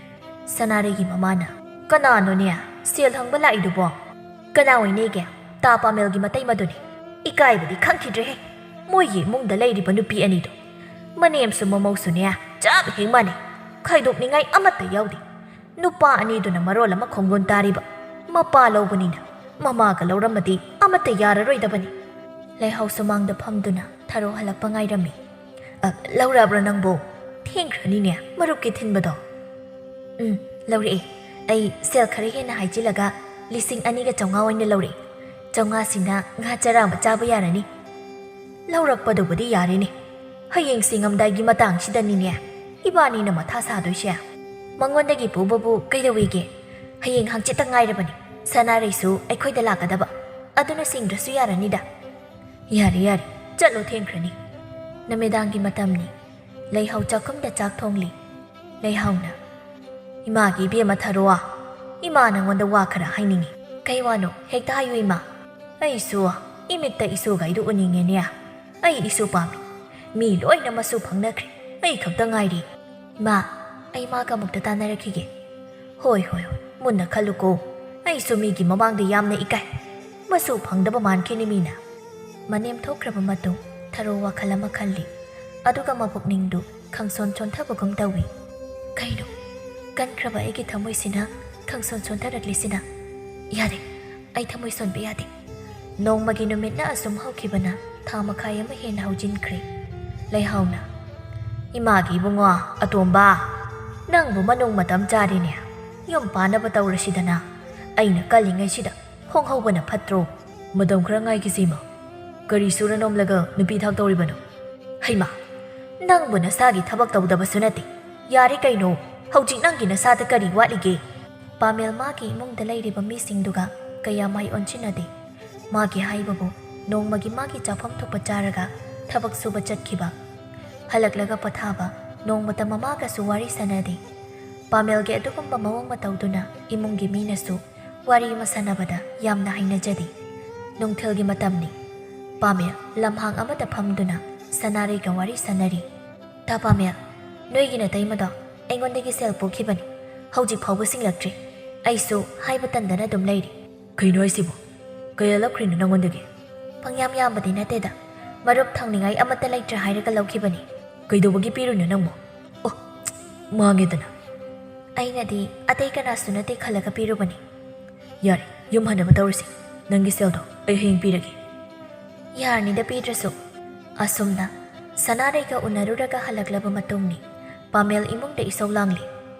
ꯁꯅꯥꯔꯩꯒꯤ ꯃꯃꯥꯅ, "ꯀꯅꯥꯅꯣꯅꯦ ꯁꯦꯜ ꯍꯪꯕ ꯂꯥꯛꯏꯗꯨꯕꯣ? ꯀꯅꯥ ꯑꯣꯏꯅꯦꯒꯦ? ꯇꯥ ꯄꯥꯃꯦꯜꯒꯤ ꯃꯇꯩ ꯃꯗꯨꯅꯤ꯫ ꯏꯀꯥꯏꯕꯗꯤ ꯈꯪꯈꯤꯗ꯭ꯔꯦꯍꯦ꯫ ꯃꯣꯏꯒꯤ ꯏꯃꯨꯡꯗ ꯂꯩꯔꯤꯕ ꯅꯨꯄꯤ ꯑꯅꯤꯗꯣ, ꯃꯅꯦꯝꯁꯨ ꯃꯃꯧꯁꯨꯅꯦ ꯆꯞ ꯍꯦꯛ ꯃꯥꯟꯅꯩ꯫ ꯈꯥꯏꯗꯣꯛꯅꯤꯡꯉꯥꯏ ꯑꯃꯠꯇ ꯌꯥꯎꯗꯦ꯫ ꯅꯨꯄꯥ ꯑꯅꯤꯗꯨꯅ ꯃꯔꯣꯜ ꯑꯃ ꯈꯣꯡꯒꯨꯟ ꯇꯥꯔꯤꯕ꯫ ꯃꯄꯥ ꯂꯧꯕꯅꯤꯅ ꯃꯃꯥꯒ ꯂꯧꯔꯝꯃꯗꯤ ꯑꯃꯠꯇ ꯌꯥꯔꯔꯣꯏꯗꯕꯅꯤ꯫" ꯂꯩꯍꯥꯎ ꯁꯨꯃꯥꯡꯗ ꯐꯝꯗꯨꯅ ꯊꯔꯣ ꯍꯜꯂꯛꯄ ꯉꯥꯏꯔꯝꯃꯤ꯫ "ꯑ, ꯂꯧꯔꯛꯑꯕ꯭ꯔꯣ ꯅꯪꯕꯣ? ꯊꯦꯡꯈ꯭ꯔꯅꯤꯅꯦ ꯃꯔꯨꯞꯀꯤ ꯊꯤꯟꯕꯗꯣ꯫" "ꯎꯝ, ꯂꯧꯔꯛꯑꯦ꯫ ꯑꯩ ꯁꯦꯜ ꯈꯔ ꯍꯦꯟꯅ ꯍꯥꯏꯖꯤꯜꯂꯒ ꯂꯤꯁꯤꯡ ꯑꯅꯤꯒ ꯆꯥꯝꯃꯉꯥ ꯑꯣꯏꯅ ꯂꯧꯔꯛꯑꯦ꯫ ꯆꯥꯝꯃꯉꯥꯁꯤꯅ ꯉꯥ ꯆꯔꯥ ꯑꯃ ꯆꯥꯕ ꯌꯥꯔꯅꯤ꯫" "ꯂꯧꯔꯛꯄꯗꯨꯕꯨꯗꯤ ꯌꯥꯔꯦꯅꯦ꯫ ꯍꯌꯦꯡ ꯁꯤꯡꯉꯝꯗꯥꯏꯒꯤ ꯃꯇꯥꯡꯁꯤꯗꯅꯤꯅꯦ ꯏꯕꯥꯅꯤꯅ ꯃꯊꯥ ꯁꯥꯗꯣꯏꯁꯦ꯫ ꯃꯉꯣꯟꯗꯒꯤ ꯄꯨꯕꯕꯨ ꯀꯩꯗꯧꯋꯤꯒꯦ? ꯍꯌꯦꯡ ꯍꯪꯆꯤꯠꯇ ꯉꯥꯏꯔꯕꯅꯤ꯫ ꯁꯅꯥꯔꯩꯁꯨ ꯑꯩꯈꯣꯏꯗ ꯂꯥꯛꯀꯗꯕ꯫ ꯑꯗꯨꯅ ꯁꯤꯡꯗ꯭ꯔꯁꯨ ꯌꯥꯔꯅꯤꯗ꯫" "ꯌꯥꯔꯦ, ꯌꯥꯔꯦ, ꯆꯠꯂꯣ, ꯊꯦꯡꯈ꯭ꯔꯅꯤ꯫" ꯅꯨꯃꯤꯗꯥꯡꯒꯤ ꯃꯇꯝꯅꯤ꯫ ꯂꯩꯍꯥꯎ ꯆꯥꯛꯈꯨꯝꯗ ꯆꯥꯛ ꯊꯣꯡꯂꯤ꯫ ꯂꯩꯍꯥꯎꯅ, "ꯏꯃꯥꯒꯤ ꯏꯕꯦꯝꯃ ꯊꯔꯣ, ꯏꯃꯥ ꯅꯪꯉꯣꯟꯗ ꯋꯥ ꯈꯔ ꯍꯥꯏꯅꯤꯡꯉꯤ꯫" "ꯀꯩ ꯋꯥꯅꯣ? ꯍꯦꯛꯇ ꯍꯥꯏꯌꯨ ꯏꯃꯥ꯫" "ꯑꯩꯁꯨ ꯏꯃꯤꯠꯇ ꯏꯁꯨꯒꯥꯏꯗꯨ ꯎꯅꯤꯡꯉꯦꯅꯦ꯫ ꯑꯩ ꯏꯁꯨ ꯄꯥꯝꯃꯤ꯫ ꯃꯤ ꯂꯣꯏꯅ ꯃꯁꯨ ꯐꯪꯅꯈ꯭ꯔꯦ꯫ ꯑꯩ ꯈꯛꯇ ꯉꯥꯏꯔꯤ꯫" "ꯏꯃꯥ, ꯑꯩ ꯃꯥꯒ ꯑꯃꯨꯛꯇ ꯇꯥꯟꯅꯔꯛꯈꯤꯒꯦ꯫" "ꯍꯣꯏ, ꯍꯣꯏ, ꯍꯣꯏ, ꯃꯨꯟꯅ ꯈꯜꯂꯨꯀꯣ꯫ ꯑꯩꯁꯨ ꯃꯤꯒꯤ ꯃꯃꯥꯡꯗ ꯌꯥꯝꯅ ꯏꯀꯥꯏ꯫ ꯃꯁꯨ ꯐꯪꯗꯕ ꯃꯥꯟꯈꯤꯅꯤ ꯃꯤꯅ꯫" ꯃꯅꯦꯝ ꯊꯣꯛꯈ꯭ꯔꯕ ꯃꯇꯨꯡ ꯊꯔꯣ ꯋꯥꯈꯜ ꯑꯃ ꯈꯜꯂꯤ꯫ ꯑꯗꯨꯒ ꯃꯄꯨꯛꯅꯤꯡꯗꯨ ꯈꯪꯁꯣꯟ ꯁꯣꯟꯊꯕꯒꯨꯝ ꯇꯧꯏ꯫ "ꯀꯩꯅꯣ? ꯀꯟꯈ꯭ꯔꯕ ꯑꯩꯒꯤ ꯊꯃꯣꯏꯁꯤꯅ ꯈꯪꯁꯣꯟ ꯁꯣꯟꯊꯔꯛꯂꯤꯁꯤꯅ? ꯌꯥꯗꯦ, ꯑꯩ ꯊꯃꯣꯏ ꯁꯣꯟꯕ ꯌꯥꯗꯦ꯫" ꯅꯣꯡꯃꯒꯤ ꯅꯨꯃꯤꯠꯅ ꯑꯁꯨꯝ ꯍꯧꯈꯤꯕꯅ ꯊꯥ ꯃꯈꯥꯏ ꯑꯃ ꯍꯦꯟꯅ ꯍꯧꯖꯤꯟꯈ꯭ꯔꯦ꯫ ꯂꯩꯍꯥꯎꯅ, "ꯏꯃꯥꯒꯤ ꯏꯕꯨꯡꯉꯣ ꯑꯇꯣꯝꯕ, ꯅꯪꯕꯨ ꯃꯅꯨꯡ ꯃꯇꯝ ꯆꯥꯔꯤꯅꯦ꯫ ꯌꯨꯝ ꯄꯥꯟꯅꯕ ꯇꯧꯔꯁꯤꯗꯅ꯫ ꯑꯩꯅ ꯀꯜꯂꯤꯉꯩꯁꯤꯗ ꯍꯣꯡꯍꯧꯕꯅ ꯐꯠꯇ꯭ꯔꯣ? ꯃꯇꯝ ꯈꯔ ꯉꯥꯏꯈꯤꯁꯤ ꯏꯃꯥ꯫ ꯀꯔꯤ ꯁꯨꯔ ꯅꯣꯝꯂꯒ ꯅꯨꯄꯤ ꯊꯥꯛ ꯇꯧꯔꯤꯕꯅꯣ? ꯍꯩꯃꯥ, ꯅꯪꯕꯨ ꯅꯁꯥꯒꯤ ꯊꯕꯛ ꯇꯧꯗꯕꯁꯨ ꯅꯠꯇꯦ꯫ ꯌꯥꯔꯦ ꯀꯩꯅꯣ, ꯍꯧꯖꯤꯛ ꯅꯪꯒꯤ ꯅꯁꯥꯗ ꯀꯔꯤ ꯋꯥꯠꯂꯤꯒꯦ? ꯄꯥꯃꯦꯜ ꯃꯥꯒꯤ ꯏꯃꯨꯡꯗ ꯂꯩꯔꯤꯕ ꯃꯤꯁꯤꯡꯗꯨꯒ ꯀꯌꯥ ꯃꯥꯏ ꯑꯣꯟꯁꯤꯟꯅꯗꯦ꯫ ꯃꯥꯒꯤ ꯍꯥꯏꯕꯕꯨ ꯅꯣꯡꯃꯒꯤ ꯃꯥꯒꯤ ꯆꯥꯐꯝ ꯊꯣꯛꯄ ꯆꯥꯔꯒ ꯊꯕꯛ ꯁꯨꯕ ꯆꯠꯈꯤꯕ꯫ ꯍꯜꯂꯛꯂꯒ ꯄꯣꯊꯥꯕ, ꯅꯣꯡꯃꯇ ꯃꯃꯥꯒꯁꯨ ꯋꯥꯔꯤ ꯁꯥꯟꯅꯗꯦ꯫ ꯄꯥꯃꯦꯜꯒꯤ ꯑꯗꯨꯒꯨꯝꯕ ꯃꯑꯣꯡ ꯃꯇꯧꯗꯨꯅ ꯏꯃꯨꯡꯒꯤ ꯃꯤꯅꯁꯨ ꯋꯥꯔꯤ ꯑꯃ ꯁꯥꯟꯅꯕꯗ ꯌꯥꯝꯅ ꯍꯩꯅꯖꯗꯦ꯫ ꯅꯨꯡꯊꯤꯜꯒꯤ ꯃꯇꯝꯅꯤ꯫ ꯄꯥꯃꯦꯜ ꯂꯝꯍꯥꯡ ꯑꯃꯗ ꯐꯝꯗꯨꯅ ꯁꯅꯥꯔꯩꯒ ꯋꯥꯔꯤ ꯁꯥꯟꯅꯔꯤ꯫ "ꯇꯥ ꯄꯥꯃꯦꯜ, ꯅꯣꯏꯒꯤ ꯅꯇꯩꯃꯗꯣ ꯑꯩꯉꯣꯟꯗꯒꯤ ꯁꯦꯜ ꯄꯨꯈꯤꯕꯅꯤ꯫ ꯍꯧꯖꯤꯛ ꯐꯥꯎꯕ ꯁꯤꯡꯂꯛꯇ꯭ꯔꯤ꯫ ꯑꯩꯁꯨ ꯍꯥꯏꯕ ꯇꯟꯗꯅ ꯑꯗꯨꯝ ꯂꯩꯔꯤ꯫" "ꯀꯩꯅꯣ ꯍꯥꯏꯁꯤꯕꯣ? ꯀꯌꯥ ꯂꯧꯈ꯭ꯔꯤꯅꯣ ꯅꯪꯉꯣꯟꯗꯒꯤ?" "ꯄꯪꯌꯥꯝ ꯌꯥꯝꯕꯗꯤ ꯅꯠꯇꯦꯗ꯫ ꯃꯔꯨꯞ ꯊꯪꯅꯤꯡꯉꯥꯏ ꯑꯃꯠꯇ ꯂꯩꯇ꯭ꯔꯦ ꯍꯥꯏꯔꯒ ꯂꯧꯈꯤꯕꯅꯤ꯫" "ꯀꯩꯗꯧꯕꯒꯤ ꯄꯤꯔꯨꯏꯅꯣ ꯅꯪꯕꯣ?" "ꯑꯣ, ꯃꯥꯡꯉꯦꯗꯅ꯫ ꯑꯩꯅꯗꯤ ꯑꯇꯩ ꯀꯅꯥꯁꯨ ꯅꯠꯇꯦ ꯈꯜꯂꯒ ꯄꯤꯔꯨꯕꯅꯤ꯫" "ꯌꯥꯔꯦ, ꯌꯨꯝ ꯍꯟꯅꯕ ꯇꯧꯔꯁꯤ꯫ ꯅꯪꯒꯤ ꯁꯦꯜꯗꯣ ꯑꯩ ꯍꯌꯦꯡ ꯄꯤꯔꯒꯦ꯫" "ꯌꯥꯔꯅꯤꯗ ꯄꯤꯗ꯭ꯔꯁꯨ꯫" ꯑꯁꯨꯝꯅ ꯁꯅꯥꯔꯩꯒ ꯎꯅꯔꯨꯔꯒ ꯍꯜꯂꯛꯂꯕ ꯃꯇꯨꯡꯅꯤ꯫ ꯄꯥꯃꯦꯜ ꯏꯃꯨꯡꯗ ꯏꯁꯧ ꯂꯥꯡꯂꯤ꯫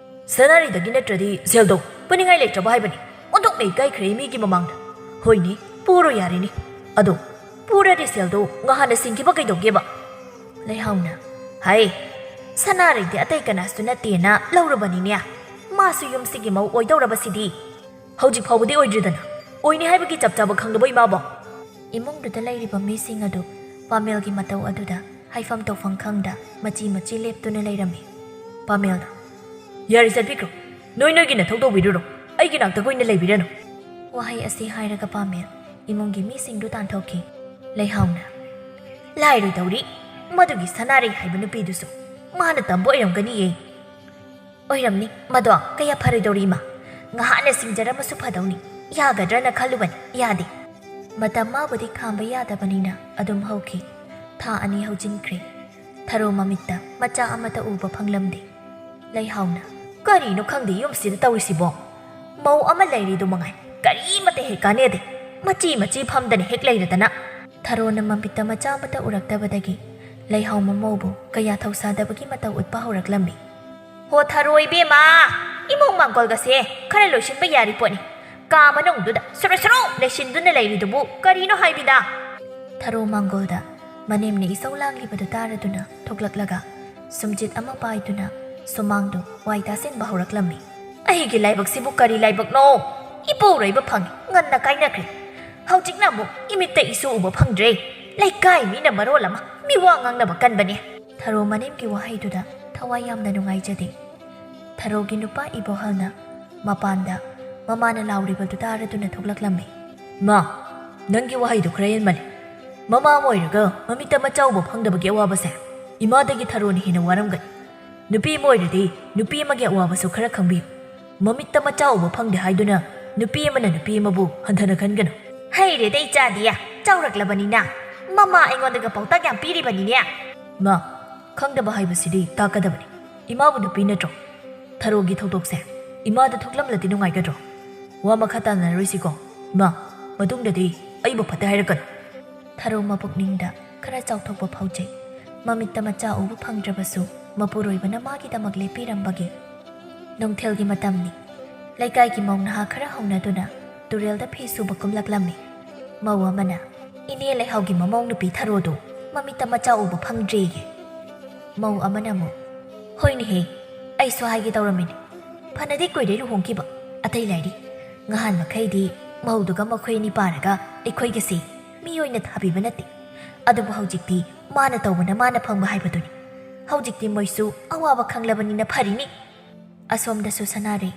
"ꯁꯅꯥꯔꯩꯗꯒꯤ ꯅꯠꯇ꯭ꯔꯗꯤ ꯁꯦꯜꯗꯣ ꯄꯨꯅꯤꯡꯉꯥꯏ ꯂꯩꯇ꯭ꯔꯕ ꯍꯥꯏꯕꯅꯤ꯫ ꯑꯣꯟꯊꯣꯛꯅ ꯏꯀꯥꯏꯈ꯭ꯔꯦ ꯃꯤꯒꯤ ꯃꯃꯥꯡꯗ꯫ ꯍꯣꯏꯅꯦ, ꯄꯨꯔꯣ ꯌꯥꯔꯦꯅꯦ꯫ ꯑꯗꯣ ꯄꯨꯔꯗꯤ ꯁꯦꯜꯗꯣ ꯉꯍꯥꯟꯅ ꯁꯤꯡꯈꯤꯕ ꯀꯩꯗꯧꯒꯦꯕ?" ꯂꯩꯍꯥꯎꯅ, "ꯍꯥꯏ, ꯁꯅꯥꯔꯩꯗꯤ ꯑꯇꯩ ꯀꯅꯥꯁꯨ ꯅꯠꯇꯦꯅ ꯂꯧꯔꯕꯅꯤꯅꯦ꯫ ꯃꯥꯁꯨ ꯌꯨꯝꯁꯤꯒꯤ ꯃꯧ ꯑꯣꯏꯗꯧꯔꯕꯁꯤꯗꯤ꯫ ꯍꯧꯖꯤꯛ ꯐꯥꯎꯕꯗꯤ ꯑꯣꯏꯗ꯭ꯔꯤꯗꯅ꯫ ꯑꯣꯏꯅꯤ ꯍꯥꯏꯕꯒꯤ ꯆꯞ ꯆꯥꯕ ꯈꯪꯗꯕ ꯏꯃꯥꯕꯣ?" ꯏꯃꯨꯡꯗꯨꯗ ꯂꯩꯔꯤꯕ ꯃꯤꯁꯤꯡ ꯑꯗꯨ ꯄꯥꯃꯦꯜꯒꯤ ꯃꯇꯧ ꯑꯗꯨꯗ ꯍꯥꯏꯐꯝ ꯇꯧꯐꯝ ꯈꯪꯗ ꯃꯆꯤ ꯃꯆꯤ ꯂꯦꯞꯇꯨꯅ ꯂꯩꯔꯝꯃꯤ꯫ ꯄꯥꯃꯦꯜꯅ, "ꯌꯥꯔꯦ, ꯆꯠꯄꯤꯈ꯭ꯔꯣ꯫ ꯅꯣꯏ ꯅꯣꯏꯒꯤ ꯅꯊꯧ ꯇꯧꯕꯤꯔꯨꯔꯣ꯫ ꯑꯩꯒꯤ ꯅꯥꯛꯇ ꯀꯨꯏꯅ ꯂꯩꯕꯤꯔꯅꯨ꯫" ꯋꯥꯍꯩ ꯑꯁꯤ ꯍꯥꯏꯔꯒ ꯄꯥꯃꯦꯜ ꯏꯃꯨꯡꯒꯤ ꯃꯤꯁꯤꯡꯗꯨ ꯇꯥꯟꯊꯣꯛꯈꯤ꯫ ꯂꯩꯍꯥꯎꯅ, "ꯂꯥꯏꯔꯣꯏꯗꯧꯔꯤ, ꯃꯗꯨꯒꯤ ꯁꯅꯥꯔꯩ ꯍꯥꯏꯕ ꯅꯨꯄꯤꯗꯨꯁꯨ꯫ ꯃꯥꯅ ꯇꯝꯕ ꯑꯣꯏꯔꯝꯒꯅꯤꯌꯦ꯫" "ꯑꯣꯏꯔꯝꯅꯤ꯫ ꯃꯗꯣ ꯀꯌꯥ ꯐꯔꯣꯏꯗꯧꯔꯤ ꯏꯃꯥ꯫ ꯉꯍꯥꯛꯅ ꯁꯤꯡꯖꯔꯝꯃꯁꯨ ꯐꯗꯧꯅꯤ꯫ ꯌꯥꯒꯗ꯭ꯔꯅ ꯈꯜꯂꯨꯕꯅꯤ꯫ ꯌꯥꯗꯦ꯫" ꯃꯇꯝ ꯃꯥꯕꯨꯗꯤ ꯈꯥꯝꯕ ꯌꯥꯗꯕꯅꯤꯅ ꯑꯗꯨꯝ ꯍꯧꯈꯤ꯫ ꯊꯥ ꯑꯅꯤ ꯍꯧꯖꯤꯟꯈ꯭ꯔꯦ꯫ ꯊꯔꯣ ꯃꯃꯤꯠꯇ ꯃꯆꯥ ꯑꯃꯠꯇ ꯎꯕ ꯐꯪꯂꯝꯗꯦ꯫ ꯂꯩꯍꯥꯎꯅ, "ꯀꯔꯤꯅꯣ ꯈꯪꯗꯦ ꯌꯨꯝꯁꯤꯗ ꯇꯧꯔꯤꯁꯤꯕꯣ? ꯃꯧ ꯑꯃ ꯂꯩꯔꯤꯗꯨ ꯃꯉꯥꯏ, ꯀꯔꯤꯃꯠꯇ ꯍꯦꯛ ꯀꯥꯟꯅꯗꯦ꯫ ꯃꯆꯤ ꯃꯆꯤ ꯐꯝꯗꯅ ꯍꯦꯛ ꯂꯩꯔꯗꯅ꯫" ꯊꯔꯣꯅ ꯃꯃꯤꯠꯇ ꯃꯆꯥ ꯑꯃꯠꯇ ꯎꯔꯛꯇꯕꯗꯒꯤ ꯂꯩꯍꯥꯎ ꯃꯃꯧꯕꯨ ꯀꯌꯥ ꯊꯧꯁꯥꯗꯕꯒꯤ ꯃꯇꯧ ꯎꯠꯄ ꯍꯧꯔꯛꯂꯝꯃꯤ꯫ "ꯍꯣ ꯊꯔꯣ ꯏꯕꯦꯝꯃ, ꯏꯃꯨꯡ ꯃꯥꯡꯒꯣꯜꯒꯁꯦ ꯈꯔ ꯂꯣꯏꯁꯤꯟꯕ ꯌꯥꯔꯤ ꯄꯣꯠꯅꯤ꯫ ꯀꯥ ꯃꯅꯨꯡꯗꯨꯗ ꯁꯨꯔꯨ ꯁꯨꯔꯨ ꯂꯩꯁꯤꯟꯗꯨꯅ ꯂꯩꯔꯤꯗꯨꯕꯨ ꯀꯔꯤꯅꯣ ꯍꯥꯏꯕꯤꯗ? ꯊꯔꯣ ꯃꯥꯡꯒꯣꯜꯗ ꯃꯅꯦꯝꯅ ꯏꯁꯧ ꯂꯥꯡꯂꯤꯕꯗꯨ ꯇꯥꯔꯗꯨꯅ ꯊꯣꯛꯂꯛꯂꯒ ꯁꯨꯝꯖꯤꯠ ꯑꯃ ꯄꯥꯏꯗꯨꯅ ꯁꯨꯃꯥꯡꯗꯨ ꯋꯥꯏ ꯇꯥꯁꯤꯟꯕ ꯍꯧꯔꯛꯂꯝꯃꯤ꯫ "ꯑꯩꯒꯤ ꯂꯥꯏꯕꯛꯁꯤꯕꯨ ꯀꯔꯤ ꯂꯥꯏꯕꯛꯅꯣ? ꯏꯄꯨꯔꯣꯏꯕ ꯐꯪꯉꯤ, ꯉꯟꯅ ꯀꯥꯏꯅꯈ꯭ꯔꯦ꯫ ꯍꯧꯖꯤꯛꯅ ꯑꯃꯨꯛ ꯏꯃꯤꯠꯇ ꯏꯁꯨ ꯎꯕ ꯐꯪꯗ꯭ꯔꯦ꯫ ꯂꯩꯀꯥꯏ ꯃꯤꯅ ꯃꯔꯣꯜ ꯑꯃ ꯃꯤꯋꯥ ꯉꯥꯡꯅꯕ ꯀꯟꯕꯅꯦ꯫" ꯊꯔꯣ ꯃꯅꯦꯝꯒꯤ ꯋꯥꯍꯩꯗꯨꯗ ꯊꯋꯥꯏ ꯌꯥꯝꯅ ꯅꯨꯡꯉꯥꯏꯖꯗꯦ꯫ ꯊꯔꯣꯒꯤ ꯅꯨꯄꯥ ꯏꯕꯣꯍꯜꯅ ꯃꯄꯥꯟꯗ ꯃꯃꯥꯅ ꯂꯥꯎꯔꯤꯕꯗꯨ ꯇꯥꯔꯗꯨꯅ ꯊꯣꯛꯂꯛꯂꯝꯃꯤ꯫ "ꯃꯥ, ꯅꯪꯒꯤ ꯋꯥꯍꯩꯗꯨ ꯈꯔ ꯍꯦꯟꯃꯜꯂꯦ꯫ ꯃꯃꯥ ꯑꯃ ꯑꯣꯏꯔꯒ ꯃꯃꯤꯠꯇ ꯃꯆꯥ ꯎꯕ ꯐꯪꯗꯕꯒꯤ ꯑꯋꯥꯕꯁꯦ ꯏꯃꯥꯗꯒꯤ ꯊꯔꯣꯅ ꯍꯦꯟꯅ ꯋꯥꯔꯝꯒꯅꯤ꯫ ꯅꯨꯄꯤ ꯑꯃ ꯑꯣꯏꯔꯗꯤ ꯅꯨꯄꯤ ꯑꯃꯒꯤ ꯑꯋꯥꯕꯁꯨ ꯈꯔ ꯈꯪꯕꯤꯌꯨ꯫ ꯃꯃꯤꯠꯇ ꯃꯆꯥ ꯎꯕ ꯐꯪꯗꯦ ꯍꯥꯏꯗꯨꯅ ꯅꯨꯄꯤ ꯑꯃꯅ ꯅꯨꯄꯤ ꯑꯃꯕꯨ ꯍꯟꯊꯅ ꯈꯟꯒꯅꯨ꯫" "ꯍꯩꯔꯦꯗ ꯏꯆꯥꯗꯤ, ꯆꯥꯎꯔꯛꯂꯕꯅꯤꯅ ꯃꯃꯥ ꯑꯩꯉꯣꯟꯗꯒ ꯄꯥꯎꯇꯥꯛ ꯌꯥꯝ ꯄꯤꯔꯤꯕꯅꯤꯅꯦ꯫" "ꯃꯥ, ꯈꯪꯗꯕ ꯍꯥꯏꯕꯁꯤꯗꯤ ꯇꯥꯛꯀꯗꯕꯅꯤ꯫ ꯏꯃꯥꯕꯨ ꯅꯨꯄꯤ ꯅꯠꯇ꯭ꯔꯣ? ꯊꯔꯣꯒꯤ ꯊꯧꯗꯣꯛꯁꯦ ꯏꯃꯥꯗ ꯊꯣꯛꯂꯝꯂꯗꯤ ꯅꯨꯡꯉꯥꯏꯒꯗ꯭ꯔꯣ? ꯋꯥ ꯃꯈꯥ ꯇꯥꯅꯔꯣꯏꯁꯤꯀꯣ? ꯏꯃꯥ, ꯃꯇꯨꯡꯗꯗꯤ ꯑꯩꯕꯨ ꯐꯠꯇꯦ ꯍꯥꯏꯔꯛꯀꯅꯨ꯫" ꯊꯔꯣ ꯃꯄꯨꯛꯅꯤꯡꯗ ꯈꯔ ꯆꯥꯎꯊꯣꯛꯄ ꯐꯥꯎꯖꯩ꯫ ꯃꯃꯤꯠꯇ ꯃꯆꯥ ꯎꯕ ꯐꯪꯗ꯭ꯔꯕꯁꯨ ꯃꯄꯨꯔꯣꯏꯕꯅ ꯃꯥꯒꯤꯗꯃꯛ ꯂꯦꯞꯄꯤꯔꯝꯕꯒꯤ꯫ ꯅꯨꯡꯊꯤꯜꯒꯤ ꯃꯇꯝꯅꯤ꯫ ꯂꯩꯀꯥꯏꯒꯤ ꯃꯧ ꯅꯍꯥ ꯈꯔ ꯍꯧꯅꯗꯨꯅ ꯇꯨꯔꯦꯜꯗ ꯐꯤ ꯁꯨꯕ ꯀꯨꯝꯂꯛꯂꯝꯃꯤ꯫ ꯃꯧ ꯑꯃꯅ, "ꯏꯅꯦ ꯂꯩꯍꯥꯎꯒꯤ ꯃꯃꯧ ꯅꯨꯄꯤ ꯊꯔꯣꯗꯨ ꯃꯃꯤꯠꯇ ꯃꯆꯥ ꯎꯕ ꯐꯪꯗ꯭ꯔꯦꯌꯦ꯫" ꯃꯧ ꯑꯃꯅ ꯑꯃꯨꯛ, "ꯍꯣꯏꯅꯦꯍꯦ, ꯑꯩꯁꯨ ꯍꯥꯏꯒꯦ ꯇꯧꯔꯝꯃꯤꯅꯦ꯫ ꯐꯅꯗꯤ ꯀꯨꯏꯔꯦ ꯂꯨꯍꯣꯡꯈꯤꯕ꯫ ꯑꯇꯩ ꯂꯥꯏꯔꯤ, ꯉꯍꯥꯟ ꯃꯈꯩꯗꯤ ꯃꯧꯗꯨꯒ ꯃꯈꯣꯏ ꯑꯅꯤ ꯄꯥꯔꯒ ꯑꯩꯈꯣꯏꯒꯁꯦ ꯃꯤ ꯑꯣꯏꯅ ꯊꯥꯕꯤꯕ ꯅꯠꯇꯦ꯫ ꯑꯗꯨꯕꯨ ꯍꯧꯖꯤꯛꯇꯤ ꯃꯥꯅ ꯇꯧꯕꯅ ꯃꯥꯅ ꯐꯪꯕ ꯍꯥꯏꯕꯗꯨꯅꯤ꯫ ꯍꯧꯖꯤꯛꯇꯤ ꯃꯣꯏꯁꯨ ꯑꯋꯥꯕ ꯈꯪꯂꯕꯅꯤꯅ ꯐꯔꯤꯅꯤ꯫" ꯑꯁꯣꯝꯗꯁꯨ ꯁꯅꯥꯔꯩ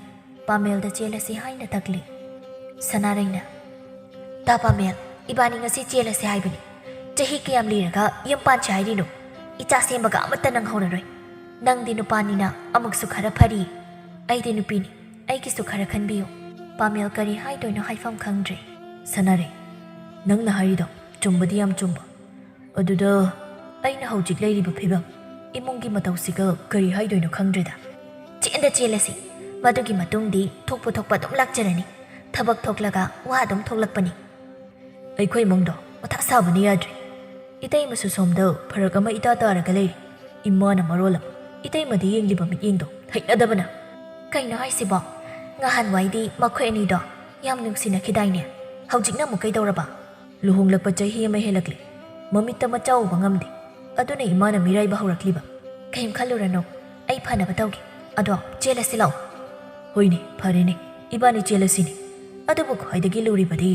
ꯄꯥꯃꯦꯜꯗ ꯆꯦꯜꯂꯁꯤ ꯍꯥꯏꯅ ꯇꯛꯂꯤ꯫ ꯁꯅꯥꯔꯩꯅ, "ꯇꯥ ꯄꯥꯃꯦꯜ, ꯏꯕꯥꯅꯤ ꯉꯁꯤ ꯆꯦꯜꯂꯁꯤ ꯍꯥꯏꯕꯅꯤ꯫ ꯆꯍꯤ ꯀꯌꯥꯝ ꯂꯤꯔꯒ ꯌꯨꯝ ꯄꯥꯟꯁꯤ ꯍꯥꯏꯔꯤꯅꯣ? ꯏꯆꯥ ꯁꯦꯝꯕꯒ ꯑꯃꯠꯇ ꯅꯪꯍꯧꯔꯔꯣꯏ꯫ ꯅꯪꯗꯤ ꯅꯨꯄꯥꯅꯤꯅ ꯑꯃꯨꯛꯁꯨ ꯈꯔ ꯐꯔꯤ꯫ ꯑꯩꯗꯤ ꯅꯨꯄꯤꯅꯤ, ꯑꯩꯒꯤꯁꯨ ꯈꯔ ꯈꯟꯕꯤꯌꯨ꯫" ꯄꯥꯃꯦꯜ ꯀꯔꯤ ꯍꯥꯏꯗꯣꯏꯅꯣ ꯍꯥꯏꯐꯝ ꯈꯪꯗ꯭ꯔꯦ꯫ ꯁꯅꯥꯔꯩ, ꯅꯪꯅ ꯍꯥꯏꯔꯤꯗꯣ ꯆꯨꯝꯕꯗꯤ ꯌꯥꯝ ꯆꯨꯝꯕ꯫ ꯑꯗꯨꯗ ꯑꯩꯅ ꯍꯧꯖꯤꯛ ꯂꯩꯔꯤꯕ ꯐꯤꯕꯝ, ꯏꯃꯨꯡꯒꯤ ꯃꯇꯧꯁꯤꯒ ꯀꯔꯤ ꯍꯥꯏꯗꯣꯏꯅꯣ ꯈꯪꯗ꯭ꯔꯦꯗ꯫ ꯆꯦꯟꯗ ꯆꯦꯜꯂꯁꯤ꯫ ꯃꯗꯨꯒꯤ ꯃꯇꯨꯡꯗꯤ ꯊꯣꯛꯄ ꯊꯣꯛꯄ ꯑꯗꯨꯝ ꯂꯥꯛꯆꯔꯅꯤ꯫ ꯊꯕꯛ ꯊꯣꯛꯂꯒ ꯋꯥ ꯑꯗꯨꯝ ꯊꯣꯛꯂꯛꯄꯅꯤ꯫ ꯑꯩꯈꯣꯏ ꯏꯃꯨꯡꯗꯣ ꯃꯊꯥ ꯁꯥꯕꯅ ꯌꯥꯗ꯭ꯔꯦ꯫ ꯏꯇꯩꯃꯁꯨ ꯁꯣꯝꯗ ꯐꯔꯛ ꯑꯃ ꯏꯇꯥ ꯇꯥꯔꯒ ꯂꯩꯔꯤ꯫ ꯏꯃꯥꯅ ꯃꯔꯣꯜ ꯑꯃ ꯏꯇꯩꯃꯗ ꯌꯦꯡꯂꯤꯕ ꯃꯤꯠꯌꯦꯡꯗꯣ ꯍꯩꯅꯗꯕꯅ꯫ ꯀꯩꯅꯣ ꯍꯥꯏꯁꯤꯕꯣ? ꯉꯍꯥꯟꯋꯥꯏꯗꯤ ꯃꯈꯣꯏ ꯑꯅꯤꯗꯣ ꯌꯥꯝ ꯅꯨꯡꯁꯤꯅꯈꯤꯗꯥꯏꯅꯦ? ꯍꯧꯖꯤꯛꯅ ꯑꯃꯨꯛ ꯀꯩꯗꯧꯔꯕ? ꯂꯨꯍꯣꯡꯂꯛꯄ ꯆꯍꯤ ꯑꯃ ꯍꯦꯜꯂꯛꯂꯦ꯫ ꯃꯃꯤꯠꯇ ꯃꯆꯥ ꯎꯕ ꯉꯝꯗꯦ꯫ ꯑꯗꯨꯅ ꯏꯃꯥꯅ ꯃꯤꯔꯥꯏꯕ ꯍꯧꯔꯛꯂꯤꯕ꯫ ꯀꯩꯝ ꯈꯜꯂꯨꯔꯅꯨ, ꯑꯩ ꯐꯅꯕ ꯇꯧꯒꯦ꯫ ꯑꯗꯣ ꯆꯦꯜꯂꯁꯤ ꯂꯥꯛꯑꯣ꯫ ꯍꯣꯏꯅꯦ, ꯐꯔꯦꯅꯦ, ꯏꯕꯥꯅꯤ ꯆꯦꯜꯂꯁꯤꯅꯦ꯫ ꯑꯗꯨꯕꯨ ꯈ꯭ꯋꯥꯏꯗꯒꯤ ꯂꯨꯔꯤꯕꯗꯤ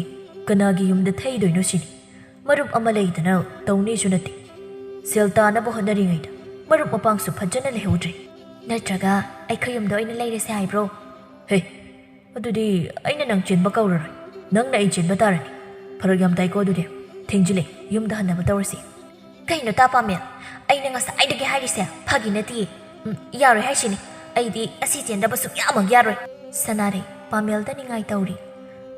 ꯀꯅꯥꯒꯤ ꯌꯨꯝꯗ ꯊꯩꯗꯣꯏꯅꯣ ꯁꯤꯅꯤ꯫ ꯃꯔꯨꯞ ꯑꯃ ꯂꯩꯗꯅ ꯇꯧꯅꯤꯁꯨ ꯅꯠꯇꯦ꯫ ꯁꯦꯜ ꯇꯥꯅꯕ ꯍꯣꯠꯅꯔꯤꯉꯩꯗ ꯃꯔꯨꯞ ꯃꯄꯥꯡꯁꯨ ꯐꯖꯅ ꯂꯩꯍꯧꯗ꯭ꯔꯦ꯫ ꯅꯠꯇ꯭ꯔꯒ ꯑꯩꯈꯣꯏ ꯌꯨꯝꯗ ꯑꯣꯏꯅ ꯂꯩꯔꯁꯦ ꯍꯥꯏꯕ꯭ꯔꯣ? ꯍꯦ, ꯑꯗꯨꯗꯤ ꯑꯩꯅ ꯅꯪ ꯆꯦꯟꯕ ꯀꯧꯔꯔꯣꯏ, ꯅꯪꯅ ꯑꯩ ꯆꯦꯟꯕ ꯇꯥꯔꯅꯤ꯫ ꯐꯔꯛ ꯌꯥꯝ ꯇꯥꯏꯀꯣ ꯑꯗꯨꯗꯤ꯫ ꯊꯦꯡꯖꯤꯜꯂꯦ, ꯌꯨꯝꯗ ꯍꯟꯅꯕ ꯇꯧꯔꯁꯤ꯫ ꯀꯩꯅꯣ ꯇꯥ ꯄꯥꯃꯦꯜ, ꯑꯩꯅ ꯉꯁꯥꯏꯗꯒꯤ ꯍꯥꯏꯔꯤꯁꯦ ꯐꯥꯒꯤ ꯅꯠꯇꯤꯌꯦ꯫ ꯎꯝ, ꯌꯥꯔꯣꯏ ꯍꯥꯏꯁꯤꯅꯤ꯫ ꯑꯩꯗꯤ ꯑꯁꯤ ꯆꯦꯟꯗꯕ ꯁꯨꯛꯌꯥꯃꯛ ꯌꯥꯔꯣꯏ꯫ ꯁꯅꯥꯔꯩ ꯄꯥꯃꯦꯜꯗ ꯅꯤꯡꯉꯥꯏ ꯇꯧꯔꯤ꯫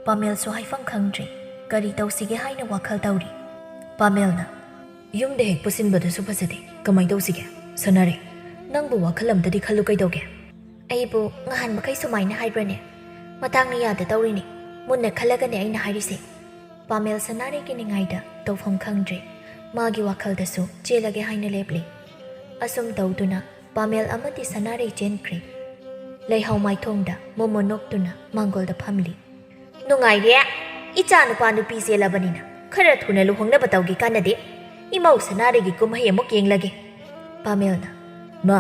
ꯄꯥꯃꯦꯜꯁꯨ ꯍꯥꯏꯐꯝ ꯈꯪꯗ꯭ꯔꯦ꯫ ꯀꯔꯤ ꯇꯧꯁꯤꯒꯦ ꯍꯥꯏꯅ ꯋꯥꯈꯜ ꯇꯧꯔꯤ꯫ ꯄꯥꯃꯦꯜꯅ, ꯌꯨꯝꯗ ꯍꯦꯛ ꯄꯨꯁꯤꯟꯕꯗꯨꯁꯨ ꯐꯖꯗꯦ꯫ ꯀꯃꯥꯏ ꯇꯧꯁꯤꯒꯦ? ꯁꯅꯥꯔꯩ, ꯅꯪꯕꯨ ꯋꯥꯈꯜ ꯑꯝꯇꯗꯤ ꯈꯜꯂꯨ ꯀꯩꯗꯧꯒꯦ? ꯑꯩꯕꯨ ꯉꯍꯥꯟ ꯃꯈꯩ ꯁꯨꯃꯥꯏꯅ ꯍꯥꯏꯕ꯭ꯔꯅꯦ? ꯃꯇꯥꯡꯅ ꯌꯥꯗ ꯇꯧꯔꯤꯅꯤ꯫ ꯃꯨꯟꯅ ꯈꯜꯂꯒꯅꯦ ꯑꯩꯅ ꯍꯥꯏꯔꯤꯁꯦ꯫ ꯄꯥꯃꯦꯜ ꯁꯅꯥꯔꯩꯒꯤ ꯅꯤꯡꯉꯥꯏꯗ ꯇꯧꯐꯝ ꯈꯪꯗ꯭ꯔꯦ꯫ ꯃꯥꯒꯤ ꯋꯥꯈꯜꯗꯁꯨ ꯆꯦꯜꯂꯒꯦ ꯍꯥꯏꯅ ꯂꯦꯞꯂꯤ꯫ ꯑꯁꯨꯝ ꯇꯧꯗꯨꯅ ꯄꯥꯃꯦꯜ ꯑꯃꯗꯤ ꯁꯅꯥꯔꯩ ꯆꯦꯟꯈ꯭ꯔꯦ꯫ ꯂꯩꯍꯥꯎ ꯃꯥꯏꯊꯣꯡꯗ ꯃꯣꯃꯣ ꯅꯣꯛꯇꯨꯅ ꯃꯥꯡꯒꯣꯜꯗ ꯐꯝꯂꯤ꯫ ꯅꯨꯡꯉꯥꯏꯔꯦ꯫ ꯏꯆꯥ ꯅꯨꯄꯥ ꯅꯨꯄꯤ ꯆꯦꯜꯂꯕꯅꯤꯅ ꯈꯔ ꯊꯨꯅ ꯂꯨꯍꯣꯡꯅꯕ ꯇꯧꯒꯦ ꯀꯥꯟꯅꯗꯦ꯫ ꯏꯃꯧ ꯁꯅꯥꯔꯩꯒꯤ ꯀꯨꯝꯍꯩ ꯑꯃꯨꯛ ꯌꯦꯡꯂꯒꯦ꯫ ꯄꯥꯃꯦꯜꯅ, ꯃꯥ,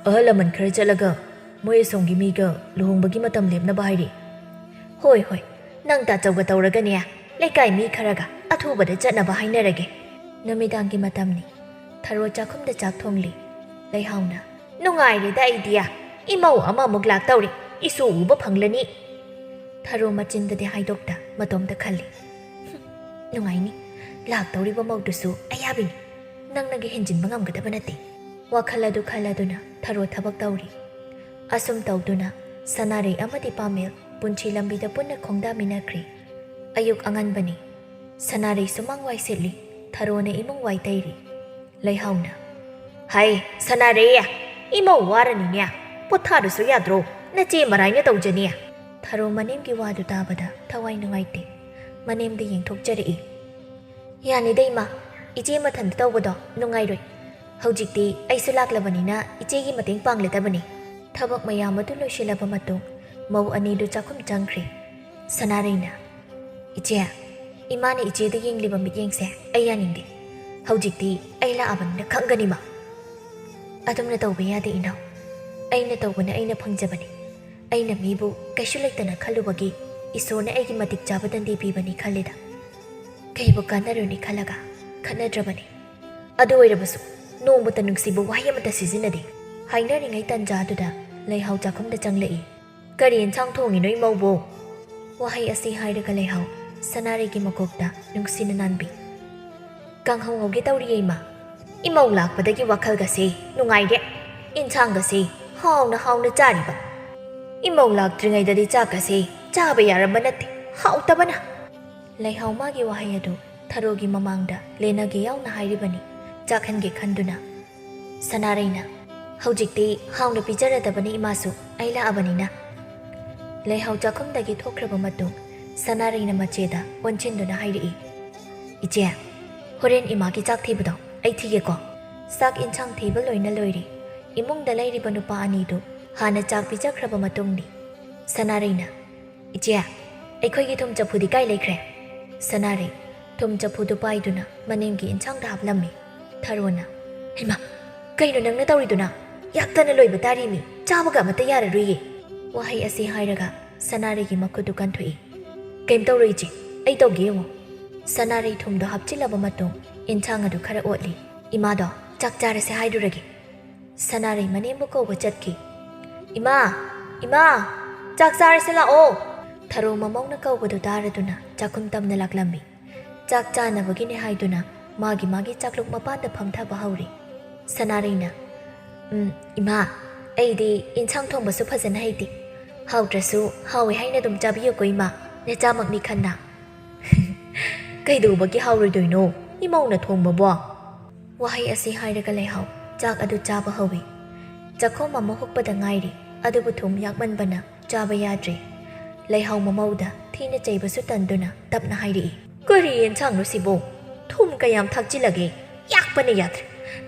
ꯑꯍꯜ ꯂꯃꯟ ꯈꯔ ꯆꯠꯂꯒ ꯃꯣꯏ ꯑꯁꯣꯝꯒꯤ ꯃꯤꯒ ꯂꯨꯍꯣꯡꯕꯒꯤ ꯃꯇꯝ ꯂꯦꯞꯅꯕ ꯍꯥꯏꯔꯤ꯫ ꯍꯣꯏ, ꯍꯣꯏ, ꯅꯪ ꯇꯥꯆꯧꯒ ꯇꯧꯔꯒꯅꯦ, ꯂꯩꯀꯥꯏ ꯃꯤ ꯈꯔꯒ ꯑꯊꯨꯕꯗ ꯆꯠꯅꯕ ꯍꯥꯏꯅꯔꯒꯦ꯫ ꯅꯨꯃꯤꯗꯥꯡꯒꯤ ꯃꯇꯝꯅꯤ꯫ ꯊꯔꯣ ꯆꯥꯛꯈꯨꯝꯗ ꯆꯥꯛ ꯊꯣꯡꯂꯤ꯫ ꯂꯩꯍꯥꯎꯅ, ꯅꯨꯡꯉꯥꯏꯔꯦꯗ ꯑꯩꯗꯤ꯫ ꯏꯃꯧ ꯑꯃꯃꯨꯛ ꯂꯥꯛꯇꯧꯔꯤ꯫ ꯏꯁꯨ ꯎꯕ ꯐꯪꯂꯅꯤ꯫ ꯊꯔꯣ ꯃꯆꯤꯟꯗꯗꯤ ꯍꯥꯏꯗꯣꯛꯇ ꯃꯇꯣꯝꯇ ꯈꯜꯂꯤ꯫ "ꯍꯨꯝ, ꯅꯨꯡꯉꯥꯏꯅꯤ꯫ ꯂꯥꯛꯇꯧꯔꯤꯕ ꯃꯧꯗꯨꯁꯨ ꯑꯌꯥꯕꯤꯅꯤ꯫ ꯅꯪꯅꯒ ꯍꯦꯟꯖꯤꯟꯕ ꯉꯝꯒꯗꯕ ꯅꯠꯇꯦ꯫" ꯋꯥꯈꯜ ꯑꯗꯨ ꯈꯜꯂꯗꯨꯅ ꯊꯔꯣ ꯊꯕꯛ ꯇꯧꯔꯤ꯫ ꯑꯁꯨꯝ ꯇꯧꯗꯨꯅ ꯁꯅꯥꯔꯩ ꯑꯃꯗꯤ ꯄꯥꯃꯦꯜ ꯄꯨꯟꯁꯤ ꯂꯝꯕꯤꯗ ꯄꯨꯟꯅ ꯈꯣꯡꯗꯥꯃꯤꯟꯅꯈ꯭ꯔꯦ꯫ ꯑꯌꯨꯛ ꯑꯉꯟꯕꯅꯤ꯫ ꯁꯅꯥꯔꯩ ꯁꯨꯃꯥꯡ ꯋꯥꯏ ꯁꯤꯠꯂꯤ꯫ ꯊꯔꯣꯅ ꯏꯃꯨꯡ ꯋꯥꯏ ꯇꯩꯔꯤ꯫ ꯂꯩꯍꯥꯎꯅ, "ꯍꯥꯏ, ꯁꯅꯥꯔꯩ, ꯏꯃꯧ ꯋꯥꯔꯅꯤꯅꯦ꯫ ꯄꯣꯊꯥꯔꯁꯨ ꯌꯥꯗ꯭ꯔꯣ? ꯅꯆꯦ ꯃꯔꯥꯏꯅ ꯇꯧꯖꯅꯤ꯫" ꯊꯔꯣ ꯃꯅꯦꯝꯒꯤ ꯋꯥꯗꯨ ꯇꯥꯕꯗ ꯊꯋꯥꯏ ꯅꯨꯡꯉꯥꯏꯇꯦ꯫ ꯃꯅꯦꯝꯗ ꯌꯦꯡꯊꯣꯛꯆꯔꯛꯏ꯫ "ꯌꯥꯅꯤꯗ ꯏꯃꯥ, ꯏꯆꯦ ꯃꯊꯟꯇ ꯇꯧꯕꯗꯣ ꯅꯨꯡꯉꯥꯏꯔꯣꯏ꯫ ꯍꯧꯖꯤꯛꯇꯤ ꯑꯩꯁꯨ ꯂꯥꯛꯂꯕꯅꯤꯅ ꯏꯆꯦꯒꯤ ꯃꯇꯦꯡ ꯄꯥꯡꯂꯗꯕꯅꯤ꯫" ꯊꯕꯛ ꯃꯌꯥꯝ ꯑꯗꯨ ꯂꯣꯏꯁꯤꯜꯂꯕ ꯃꯇꯨꯡ ꯃꯧ ꯑꯅꯤꯗꯨ ꯆꯥꯛꯈꯨꯝ ꯆꯪꯈ꯭ꯔꯦ꯫ ꯁꯅꯥꯔꯩꯅ, "ꯏꯆꯦ, ꯏꯃꯥꯅ ꯏꯆꯦꯗ ꯌꯦꯡꯂꯤꯕ ꯃꯤꯠꯌꯦꯡꯁꯦ ꯑꯩ ꯌꯥꯅꯤꯡꯗꯦ꯫ ꯍꯧꯖꯤꯛꯇꯤ ꯑꯩ ꯂꯥꯛꯑꯕꯅꯤꯅ ꯈꯪꯒꯅꯤꯃ꯫" "ꯑꯗꯨꯝꯅ ꯇꯧꯕ ꯌꯥꯗꯦ ꯏꯅꯥꯎ꯫ ꯑꯩꯅ ꯇꯧꯕꯅ ꯑꯩꯅ ꯐꯪꯖꯕꯅꯤ꯫ ꯑꯩꯅ ꯃꯤꯕꯨ ꯀꯩꯁꯨ ꯂꯩꯇꯅ ꯈꯜꯂꯨꯕꯒꯤ ꯏꯁꯣꯔꯅ ꯑꯩꯒꯤ ꯃꯇꯤꯛ ꯆꯥꯕ ꯇꯟꯗꯤ ꯄꯤꯕꯅꯤ ꯈꯜꯂꯤꯗ꯫ ꯀꯩꯕꯨ ꯀꯥꯟꯅꯔꯨꯅꯤ ꯈꯜꯂꯒ ꯈꯠꯅꯗ꯭ꯔꯕꯅꯤ꯫ ꯑꯗꯨ ꯑꯣꯏꯔꯕꯁꯨ ꯅꯣꯡꯃꯇ ꯅꯨꯡꯁꯤꯕ ꯋꯥꯍꯩ ꯑꯃꯠꯇ ꯁꯤꯖꯤꯟꯅꯗꯦ꯫" ꯍꯥꯏꯅꯔꯤꯉꯩ ꯇꯟꯖꯥꯗꯨꯗ ꯂꯩꯍꯥꯎ ꯆꯥꯛꯈꯨꯝꯗ ꯆꯪꯂꯛꯏ꯫ "ꯀꯔꯤ ꯌꯦꯟꯁꯥꯡ ꯊꯣꯡꯉꯤꯅꯣ ꯏꯃꯧꯕꯨ?" ꯋꯥꯍꯩ ꯑꯁꯤ ꯍꯥꯏꯔꯒ ꯂꯩꯍꯥꯎ ꯁꯅꯥꯔꯩꯒꯤ ꯃꯀꯣꯛꯇ ꯅꯨꯡꯁꯤꯅ ꯅꯥꯟꯕꯤ꯫ "ꯀꯥꯡꯍꯧ ꯉꯧꯒꯦ ꯇꯧꯔꯤꯌꯦ ꯏꯃꯥ꯫ ꯏꯃꯧ ꯂꯥꯛꯄꯗꯒꯤ ꯋꯥꯈꯜꯒꯁꯦ ꯅꯨꯡꯉꯥꯏꯔꯦ꯫ ꯏꯟꯁꯥꯡꯒꯁꯦ ꯍꯥꯎꯅ ꯍꯥꯎꯅ ꯆꯥꯔꯤꯕ꯫ ꯏꯃꯧ ꯂꯥꯛꯇ꯭ꯔꯤꯉꯩꯗꯗꯤ ꯆꯥꯛꯀꯁꯦ ꯆꯥꯕ ꯌꯥꯔꯝꯕ ꯅꯠꯇꯦ, ꯍꯥꯎꯇꯕꯅ꯫" ꯂꯩꯍꯥꯎ ꯃꯥꯒꯤ ꯋꯥꯍꯩ ꯑꯗꯨ ꯊꯔꯣꯒꯤ ꯃꯃꯥꯡꯗ ꯂꯦꯅꯒꯦ ꯌꯥꯎꯅ ꯍꯥꯏꯔꯤꯕꯅꯤ, ꯆꯥꯛꯍꯟꯒꯦ ꯈꯟꯗꯨꯅ꯫ ꯁꯅꯥꯔꯩꯅ, "ꯍꯧꯖꯤꯛꯇꯤ ꯍꯥꯎꯅ ꯄꯤꯖꯔꯗꯕꯅꯤ ꯏꯃꯥꯁꯨ, ꯑꯩ ꯂꯥꯛꯑꯕꯅꯤꯅ꯫" ꯂꯩꯍꯥꯎ ꯆꯥꯛꯈꯨꯝꯗꯒꯤ ꯊꯣꯛꯈ꯭ꯔꯕ ꯃꯇꯨꯡ ꯁꯅꯥꯔꯩꯅ ꯃꯆꯦꯗ ꯑꯣꯟꯁꯤꯟꯗꯨꯅ ꯍꯥꯏꯔꯛꯏ, "ꯏꯆꯦ, ꯍꯣꯔꯦꯟ ꯏꯃꯥꯒꯤ ꯆꯥꯛ ꯊꯤꯕꯗꯣ ꯑꯩ ꯊꯤꯒꯦꯀꯣ꯫" ꯆꯥꯛ ꯏꯟꯁꯥꯡ ꯊꯤꯕ ꯂꯣꯏꯅ ꯂꯣꯏꯔꯦ꯫ ꯏꯃꯨꯡꯗ ꯂꯩꯔꯤꯕ ꯅꯨꯄꯥ ꯑꯅꯤꯗꯨ ꯍꯥꯟꯅ ꯆꯥꯛ ꯄꯤꯖꯈ꯭ꯔꯕ ꯃꯇꯨꯡꯅꯤ꯫ ꯁꯅꯥꯔꯩꯅ, "ꯏꯆꯦ, ꯑꯩꯈꯣꯏꯒꯤ ꯊꯨꯝ ꯆꯐꯨꯗꯤ ꯀꯥꯏ ꯂꯩꯈ꯭ꯔꯦ?" ꯁꯅꯥꯔꯩ ꯊꯨꯝ ꯆꯐꯨꯗꯨ ꯄꯥꯏꯗꯨꯅ ꯃꯅꯤꯡꯒꯤ ꯏꯟꯁꯥꯡꯗ ꯍꯥꯞꯂꯝꯃꯤ꯫ ꯊꯔꯣꯅ, "ꯍꯩꯃꯥ, ꯀꯩꯅꯣ ꯅꯪꯅ ꯇꯧꯔꯤꯗꯨꯅ? ꯌꯥꯛꯇꯅ ꯂꯣꯏꯕ ꯇꯥꯔꯤ ꯃꯤ, ꯆꯥꯕꯒ ꯑꯃꯠꯇ ꯌꯥꯔꯔꯣꯏꯌꯦ꯫" ꯋꯥꯍꯩ ꯑꯁꯤ ꯍꯥꯏꯔꯒ ꯁꯅꯥꯔꯩꯒꯤ ꯃꯈꯨꯠꯇꯨ ꯀꯟꯊꯣꯛꯏ꯫ "ꯀꯩꯝ ꯇꯧꯔꯣꯏ ꯏꯆꯦ, ꯑꯩ ꯇꯧꯒꯦ ꯌꯦꯡꯉꯣ꯫" ꯁꯅꯥꯔꯩ ꯊꯨꯝꯗꯣ ꯍꯥꯞꯆꯤꯜꯂꯕ ꯃꯇꯨꯡ ꯏꯟꯁꯥꯡ ꯑꯗꯨ ꯈꯔ ꯑꯣꯠꯂꯤ꯫ "ꯏꯃꯥꯗꯣ ꯆꯥꯛ ꯆꯥꯔꯁꯦ ꯍꯥꯏꯔꯨꯔꯒꯦ꯫" ꯁꯅꯥꯔꯩ ꯃꯅꯦꯝꯕꯨ ꯀꯧꯕ ꯆꯠꯈꯤ꯫ "ꯏꯃꯥ! ꯏꯃꯥ! ꯆꯥꯛ ꯆꯥꯔꯁꯦ ꯂꯥꯛꯑꯣ!" ꯊꯔꯣ ꯃꯃꯧꯅ ꯀꯧꯕꯗꯨ ꯇꯥꯔꯗꯨꯅ ꯆꯥꯛꯈꯨꯝ ꯇꯝꯅ ꯂꯥꯛꯂꯝꯃꯤ꯫ ꯆꯥꯛ ꯆꯥꯅꯕꯒꯤꯅꯦ ꯍꯥꯏꯗꯨꯅ ꯃꯥꯒꯤ ꯃꯥꯒꯤ ꯆꯥꯛꯂꯨꯛ ꯃꯄꯥꯟꯗ ꯐꯝꯊꯕ ꯍꯧꯔꯦ꯫ ꯁꯅꯥꯔꯩꯅ, "ꯎꯝ, ꯏꯃꯥ, ꯑꯩꯗꯤ ꯏꯟꯁꯥꯡ ꯊꯣꯡꯕꯁꯨ ꯐꯖꯅ ꯍꯩꯇꯦ꯫ ꯍꯥꯎꯇ꯭ꯔꯁꯨ ꯍꯥꯎꯋꯦ ꯍꯥꯏꯅ ꯑꯗꯨꯝ ꯆꯥꯕꯤꯌꯨꯀꯣ ꯏꯃꯥ, ꯅꯆꯥꯃꯛꯅꯤ ꯈꯟꯅ꯫" "ꯀꯩꯗꯧꯕꯒꯤ ꯍꯥꯎꯔꯣꯏꯗꯣꯏꯅꯣ? ꯏꯃꯧꯅ ꯊꯣꯡꯕꯕꯣ?" ꯋꯥꯍꯩ ꯑꯁꯤ ꯍꯥꯏꯔꯒ ꯂꯩꯍꯥꯎ ꯆꯥꯛ ꯑꯗꯨ ꯆꯥꯕ ꯍꯧꯏ꯫ ꯆꯥꯛꯈꯣꯝ ꯑꯃ ꯍꯨꯛꯄꯗ ꯉꯥꯏꯔꯤ, ꯑꯗꯨꯕꯨ ꯊꯨꯝ ꯌꯥꯛꯃꯟꯕꯅ ꯆꯥꯕ ꯌꯥꯗ꯭ꯔꯦ꯫ ꯂꯩꯍꯥꯎ ꯃꯃꯧꯗ ꯊꯤꯅ ꯆꯩꯕꯁꯨ ꯇꯟꯗꯨꯅ ꯇꯞꯅ ꯍꯥꯏꯔꯛꯏ, "ꯀꯔꯤ ꯌꯦꯟꯁꯥꯡꯅꯣ ꯁꯤꯕꯣ? ꯊꯨꯝ ꯀꯌꯥꯝ ꯊꯥꯛꯆꯤꯜꯂꯒꯦ? ꯌꯥꯛꯄꯅ ꯌꯥꯗ꯭ꯔꯦ꯫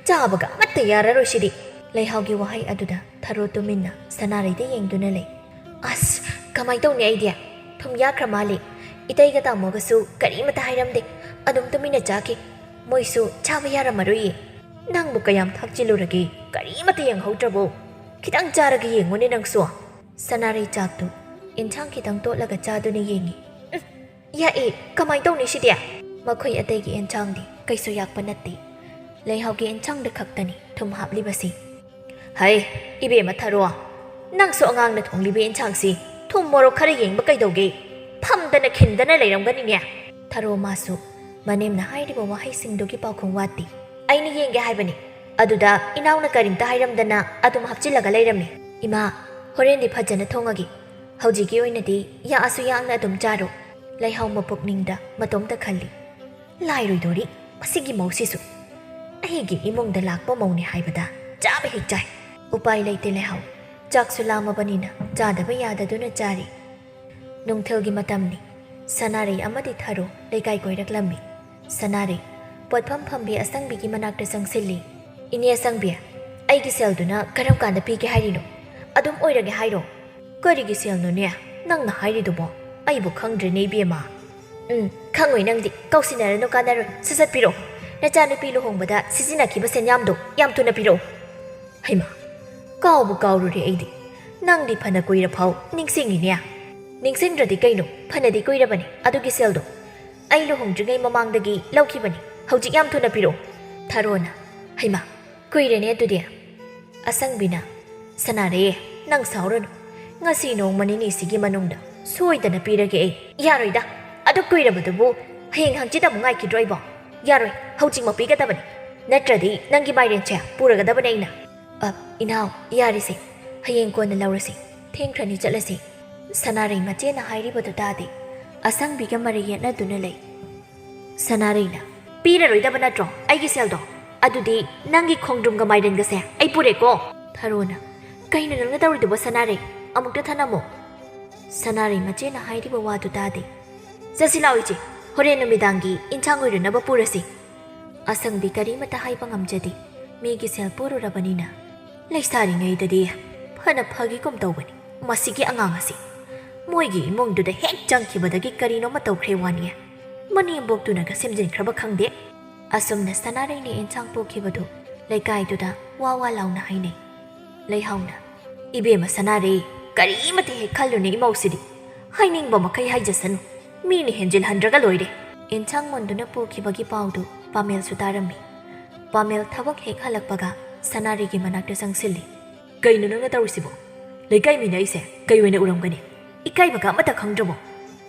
ꯆꯥꯕꯒ ꯑꯃꯠꯇ ꯌꯥꯔꯔꯣꯏ ꯁꯤꯗꯤ꯫" ꯂꯩꯍꯥꯎꯒꯤ ꯋꯥꯍꯩ ꯑꯗꯨꯗ ꯊꯔꯣ ꯇꯨꯃꯤꯟꯅ ꯁꯅꯥꯔꯩꯗ ꯌꯦꯡꯗꯨꯅ ꯂꯩ꯫ "ꯑꯁ, ꯀꯃꯥꯏ ꯇꯧꯅꯤ ꯑꯩꯗꯤ? ꯊꯨꯝ ꯌꯥꯛꯈ꯭ꯔ ꯃꯥꯜꯂꯦ꯫ ꯏꯇꯩꯒ ꯇꯥꯃꯣꯒꯁꯨ ꯀꯔꯤꯃꯇ ꯍꯥꯏꯔꯝꯗꯦ꯫ ꯑꯗꯨꯝ ꯇꯨꯃꯤꯟꯅ ꯆꯥꯈꯤ꯫ ꯃꯣꯏꯁꯨ ꯆꯥꯕ ꯌꯥꯔꯝꯃꯔꯣꯏꯌꯦ꯫ ꯅꯪꯕꯨ ꯀꯌꯥꯝ ꯊꯛꯆꯤꯜꯂꯨꯔꯒꯦ? ꯀꯔꯤꯃꯇ ꯌꯦꯡꯍꯧꯗ꯭ꯔꯕꯣ? ꯈꯤꯇꯪ ꯆꯥꯔꯒ ꯌꯦꯡꯉꯨꯅꯦ ꯅꯪꯁꯨ꯫ ꯁꯅꯥꯔꯩ ꯆꯥꯛꯇꯨ ꯏꯟꯁꯥꯡ ꯈꯤꯇꯪ ꯇꯣꯠꯂꯒ ꯆꯥꯗꯨꯅ ꯌꯦꯡꯉꯤ꯫ ꯎꯝ, ꯌꯥꯛꯑꯦ, ꯀꯃꯥꯏ ꯇꯧꯅꯤ ꯁꯤꯗꯤ? ꯃꯈꯣꯏ ꯑꯇꯩꯒꯤ ꯏꯟꯁꯥꯡꯗꯤ ꯀꯩꯁꯨ ꯌꯥꯛꯄ ꯅꯠꯇꯦ꯫ ꯂꯩꯍꯥꯎꯒꯤ ꯏꯟꯁꯥꯡꯗ ꯈꯛꯇꯅꯤ ꯊꯨꯝ ꯍꯥꯞꯂꯤꯕꯁꯤ꯫ ꯍꯩ, ꯏꯕꯦꯝꯃ ꯊꯔꯣ, ꯅꯪꯁꯨ ꯑꯉꯥꯡꯅ ꯊꯣꯡꯂꯤꯕ ꯏꯟꯁꯥꯡꯁꯤ ꯊꯨꯝ ꯃꯣꯔꯣꯛ ꯈꯔ ꯌꯦꯡꯕ ꯀꯩꯗꯧꯒꯦ? ꯐꯝꯗꯅ ꯈꯤꯟꯗꯅ ꯂꯩꯔꯝꯒꯅꯤꯅꯦ꯫ ꯊꯔꯣ ꯃꯥꯁꯨ ꯃꯅꯦꯝꯅ ꯍꯥꯏꯔꯤꯕ ꯋꯥꯍꯩꯁꯤꯡꯗꯨꯒꯤ ꯄꯥꯎꯈꯨꯝ ꯋꯥꯠꯇꯦ꯫ ꯑꯩꯅ ꯌꯦꯡꯒꯦ ꯍꯥꯏꯕꯅꯤ꯫ ꯑꯗꯨꯗ ꯏꯅꯥꯎꯅ ꯀꯔꯤꯝꯇ ꯍꯥꯏꯔꯝꯗꯅ ꯑꯗꯨꯝ ꯍꯥꯞꯆꯤꯜꯂꯒ ꯂꯩꯔꯝꯃꯤ꯫ ꯏꯃꯥ, ꯍꯣꯔꯦꯟꯗꯤ ꯐꯖꯅ ꯊꯣꯡꯉꯒꯦ꯫ ꯍꯧꯖꯤꯛꯀꯤ ꯑꯣꯏꯅꯗꯤ ꯌꯥꯛꯑꯁꯨ ꯌꯥꯛꯅ ꯑꯗꯨꯝ ꯆꯥꯔꯣ꯫ ꯂꯩꯍꯥꯎ ꯃꯄꯨꯛꯅꯤꯡꯗ ꯃꯇꯣꯝꯇ ꯈꯜꯂꯤ꯫ ꯂꯥꯏꯔꯣꯏꯗꯣꯔꯤ ꯃꯁꯤꯒꯤ ꯃꯧꯁꯤꯁꯨ꯫ ꯑꯩꯒꯤ ꯏꯃꯨꯡꯗ ꯂꯥꯛꯄ ꯃꯧꯅꯤ ꯍꯥꯏꯕꯗ ꯆꯥꯕ ꯍꯦꯛ ꯆꯥꯏ꯫ ꯎꯄꯥꯏ ꯂꯩꯇꯦ ꯂꯩꯍꯥꯎ꯫ ꯆꯥꯛꯁꯨ ꯂꯥꯝꯃꯕꯅꯤꯅ ꯆꯥꯗꯕ ꯌꯥꯗꯗꯨꯅ ꯆꯥꯔꯤ꯫ ꯅꯨꯡꯊꯤꯜꯒꯤ ꯃꯇꯝꯅꯤ꯫ ꯁꯅꯥꯔꯩ ꯑꯃꯗꯤ ꯊꯔꯣ ꯂꯩꯀꯥꯏ ꯀꯣꯏꯔꯛꯂꯝꯃꯤ꯫ ꯁꯅꯥꯔꯩ ꯄꯣꯠꯐꯝ ꯐꯝꯕꯤ ꯑꯁꯪꯕꯤꯒꯤ ꯃꯅꯥꯛꯇ ꯆꯪꯁꯤꯜꯂꯤ꯫ "ꯏꯅꯦ ꯑꯁꯪꯕꯤ, ꯑꯩꯒꯤ ꯁꯦꯜꯗꯨꯅ ꯀꯔꯝ ꯀꯥꯟꯗ ꯄꯤꯒꯦ ꯍꯥꯏꯔꯤꯅꯣ? ꯑꯗꯨꯝ ꯑꯣꯏꯔꯒꯦ ꯍꯥꯏꯔꯣ?" "ꯀꯔꯤꯒꯤ ꯁꯦꯜꯅꯣꯅꯦ ꯅꯪꯅ ꯍꯥꯏꯔꯤꯗꯨꯕꯣ? ꯑꯩꯕꯨ ꯈꯪꯗ꯭ꯔꯦꯅꯦ ꯏꯕꯦꯝꯃ꯫" "ꯎꯝ, ꯈꯪꯉꯣꯏ ꯅꯪꯗꯤ꯫ ꯀꯧꯁꯤꯟꯅꯔꯅꯨ, ꯀꯥꯟꯅꯔꯣꯏ꯫ ꯁꯠ ꯁꯠ ꯄꯤꯔꯛꯑꯣ꯫ ꯅꯆꯥꯅꯨꯄꯤ ꯂꯨꯍꯣꯡꯕꯗ ꯁꯤꯖꯤꯟꯅꯈꯤꯕ ꯁꯦꯟꯌꯥꯝꯗꯣ ꯌꯥꯝ ꯊꯨꯅ ꯄꯤꯔꯛꯑꯣ꯫" "ꯍꯩꯃꯥ, ꯀꯥꯎꯕꯨ ꯀꯥꯎꯔꯨꯔꯦ ꯑꯩꯗꯤ꯫ ꯅꯪꯗꯤ ꯐꯅ ꯀꯨꯏꯔ ꯐꯥꯎ ꯅꯤꯡꯁꯤꯡꯉꯤꯅꯦ꯫" "ꯅꯤꯡꯁꯤꯡꯗ꯭ꯔꯗꯤ ꯀꯩꯅꯣ, ꯐꯅꯗꯤ ꯀꯨꯏꯔꯕꯅꯤ ꯑꯗꯨꯒꯤ ꯁꯦꯜꯗꯣ꯫ ꯑꯩ ꯂꯨꯍꯣꯡꯗ꯭ꯔꯤꯉꯩ ꯃꯃꯥꯡꯗꯒꯤ ꯂꯧꯈꯤꯕꯅꯤ꯫ ꯍꯧꯖꯤꯛ ꯌꯥꯝ ꯊꯨꯅ ꯄꯤꯔꯛꯑꯣ꯫" ꯊꯔꯣꯅ, "ꯍꯩꯃꯥ, ꯀꯨꯏꯔꯦꯅꯦ ꯑꯗꯨꯗꯤ꯫" ꯑꯁꯪꯕꯤꯅ, "ꯁꯅꯥꯔꯦ, ꯅꯪ ꯁꯥꯎꯔꯅꯨ꯫ ꯉꯁꯤ ꯅꯣꯡꯃ ꯅꯤꯅꯤꯁꯤꯒꯤ ꯃꯅꯨꯡꯗ ꯁꯣꯏꯗꯅ ꯄꯤꯔꯒꯦ ꯑꯩ꯫" "ꯌꯥꯔꯣꯏꯗ, ꯑꯗꯨꯛ ꯀꯨꯏꯔꯕꯗꯨꯕꯨ ꯍꯌꯦꯡ ꯍꯪꯆꯤꯠ ꯑꯃꯨꯛ ꯉꯥꯏꯈꯤꯗ꯭ꯔꯣ ꯑꯩꯕꯣ? ꯌꯥꯔꯣꯏ, ꯍꯧꯖꯤꯛꯃꯛ ꯄꯤꯒꯗꯕꯅꯤ꯫ ꯅꯠꯇ꯭ꯔꯗꯤ ꯅꯪꯒꯤ ꯃꯥꯏꯔꯦꯟꯁꯦ ꯄꯨꯔꯒꯗꯕꯅꯦ ꯑꯩꯅ꯫" "ꯑ, ꯏꯅꯥꯎ, ꯌꯥꯔꯦꯁꯦ, ꯍꯌꯦꯡ ꯀꯣꯟꯅ ꯂꯧꯔꯁꯤ꯫ ꯊꯦꯡꯈ꯭ꯔꯅꯤ, ꯆꯠꯂꯁꯤ꯫" ꯁꯅꯥꯔꯩ ꯃꯆꯦꯅ ꯍꯥꯏꯔꯤꯕꯗꯨ ꯇꯥꯗꯦ꯫ ꯑꯁꯪꯕꯤꯒ ꯃꯔꯩ ꯌꯦꯠꯅꯗꯨꯅ ꯂꯩ꯫ ꯁꯅꯥꯔꯩꯅ, "ꯄꯤꯔꯔꯣꯏꯗꯕ ꯅꯠꯇ꯭ꯔꯣ ꯑꯩꯒꯤ ꯁꯦꯜꯗꯣ? ꯑꯗꯨꯗꯤ ꯅꯪꯒꯤ ꯈꯣꯡꯗ꯭ꯔꯨꯝꯒ ꯃꯥꯏꯔꯦꯟꯒꯁꯦ ꯑꯩ ꯄꯨꯔꯦꯀꯣ꯫" ꯊꯔꯣꯅ, "ꯀꯩꯅꯣ ꯅꯪꯅ ꯇꯧꯔꯤꯗꯨꯕꯣ ꯁꯅꯥꯔꯩ? ꯑꯃꯨꯛꯇ ꯊꯅꯝꯃꯣ꯫" ꯁꯅꯥꯔꯩ ꯃꯆꯦꯅ ꯍꯥꯏꯔꯤꯕ ꯋꯥꯗꯨ ꯇꯥꯗꯦ꯫ "ꯆꯠꯁꯤ ꯂꯥꯛꯑꯣ ꯏꯆꯦ, ꯍꯣꯔꯦꯟ ꯅꯨꯃꯤꯗꯥꯡꯒꯤ ꯏꯟꯁꯥꯡ ꯑꯣꯏꯔꯨꯅꯕ ꯄꯨꯔꯁꯤ꯫" ꯑꯁꯪꯕꯤ ꯀꯔꯤꯃꯇ ꯍꯥꯏꯕ ꯉꯝꯖꯗꯦ꯫ ꯃꯤꯒꯤ ꯁꯦꯜ ꯄꯨꯔꯨꯔꯕꯅꯤꯅ꯫ "ꯂꯩꯁꯥꯔꯤꯉꯩꯗꯗꯤ ꯐꯅ ꯐꯒꯤꯒꯨꯝ ꯇꯧꯕꯅꯤ ꯃꯁꯤꯒꯤ ꯑꯉꯥꯡ ꯑꯁꯤ꯫ ꯃꯣꯏꯒꯤ ꯏꯃꯨꯡꯗꯨꯗ ꯍꯦꯛ ꯆꯪꯈꯤꯕꯗꯒꯤ ꯀꯔꯤꯅꯣꯃ ꯇꯧꯈ꯭ꯔꯦ ꯋꯥꯅꯤ꯫ ꯃꯅꯦꯝꯕꯣꯛꯇꯨꯅꯒ ꯁꯦꯝꯖꯤꯟꯈ꯭ꯔꯕ ꯈꯪꯗꯦ꯫ ꯑꯁꯨꯝꯅ ꯁꯅꯥꯔꯩꯅ ꯑꯦꯟꯁꯥꯡ ꯄꯨꯈꯤꯕꯗꯨ ꯂꯩꯀꯥꯏꯗꯨꯗ ꯋꯥ ꯋꯥ ꯂꯥꯎꯅ ꯍꯥꯏꯅꯩ꯫ ꯂꯩꯍꯥꯎꯅ, "ꯏꯕꯦꯝꯃ ꯁꯅꯥꯔꯩ, ꯀꯔꯤꯃꯇ ꯍꯦꯛ ꯈꯜꯂꯨꯅꯦ ꯏꯃꯧꯁꯤꯗꯤ꯫ ꯍꯥꯏꯅꯤꯡꯕ ꯃꯈꯩ ꯍꯥꯏꯖꯁꯅꯨ, ꯃꯤꯅ ꯍꯦꯟꯖꯤꯜꯍꯟꯗ꯭ꯔꯒ ꯂꯣꯏꯔꯦ"꯫ ꯑꯦꯟꯁꯥꯡ ꯃꯨꯟꯗꯨꯅ ꯄꯨꯈꯤꯕꯒꯤ ꯄꯥꯎꯗꯨ ꯄꯥꯃꯦꯜꯁꯨ ꯇꯥꯔꯝꯃꯤ꯫ ꯄꯥꯃꯦꯜ ꯊꯕꯛ ꯍꯦꯛ ꯍꯜꯂꯛꯄꯒ ꯁꯅꯥꯔꯩꯒꯤ ꯃꯅꯥꯛꯇ ꯆꯪꯁꯤꯜꯂꯤ꯫ "ꯀꯩꯅꯣ ꯅꯪꯅ ꯇꯧꯔꯤꯁꯤꯕꯣ? ꯂꯩꯀꯥꯏ ꯃꯤꯅ ꯑꯩꯁꯦ ꯀꯩ ꯑꯣꯏꯅ ꯎꯔꯝꯒꯅꯤ? ꯏꯀꯥꯏꯕꯒ ꯑꯃꯠꯇ ꯈꯪꯗ꯭ꯔꯕꯣ?"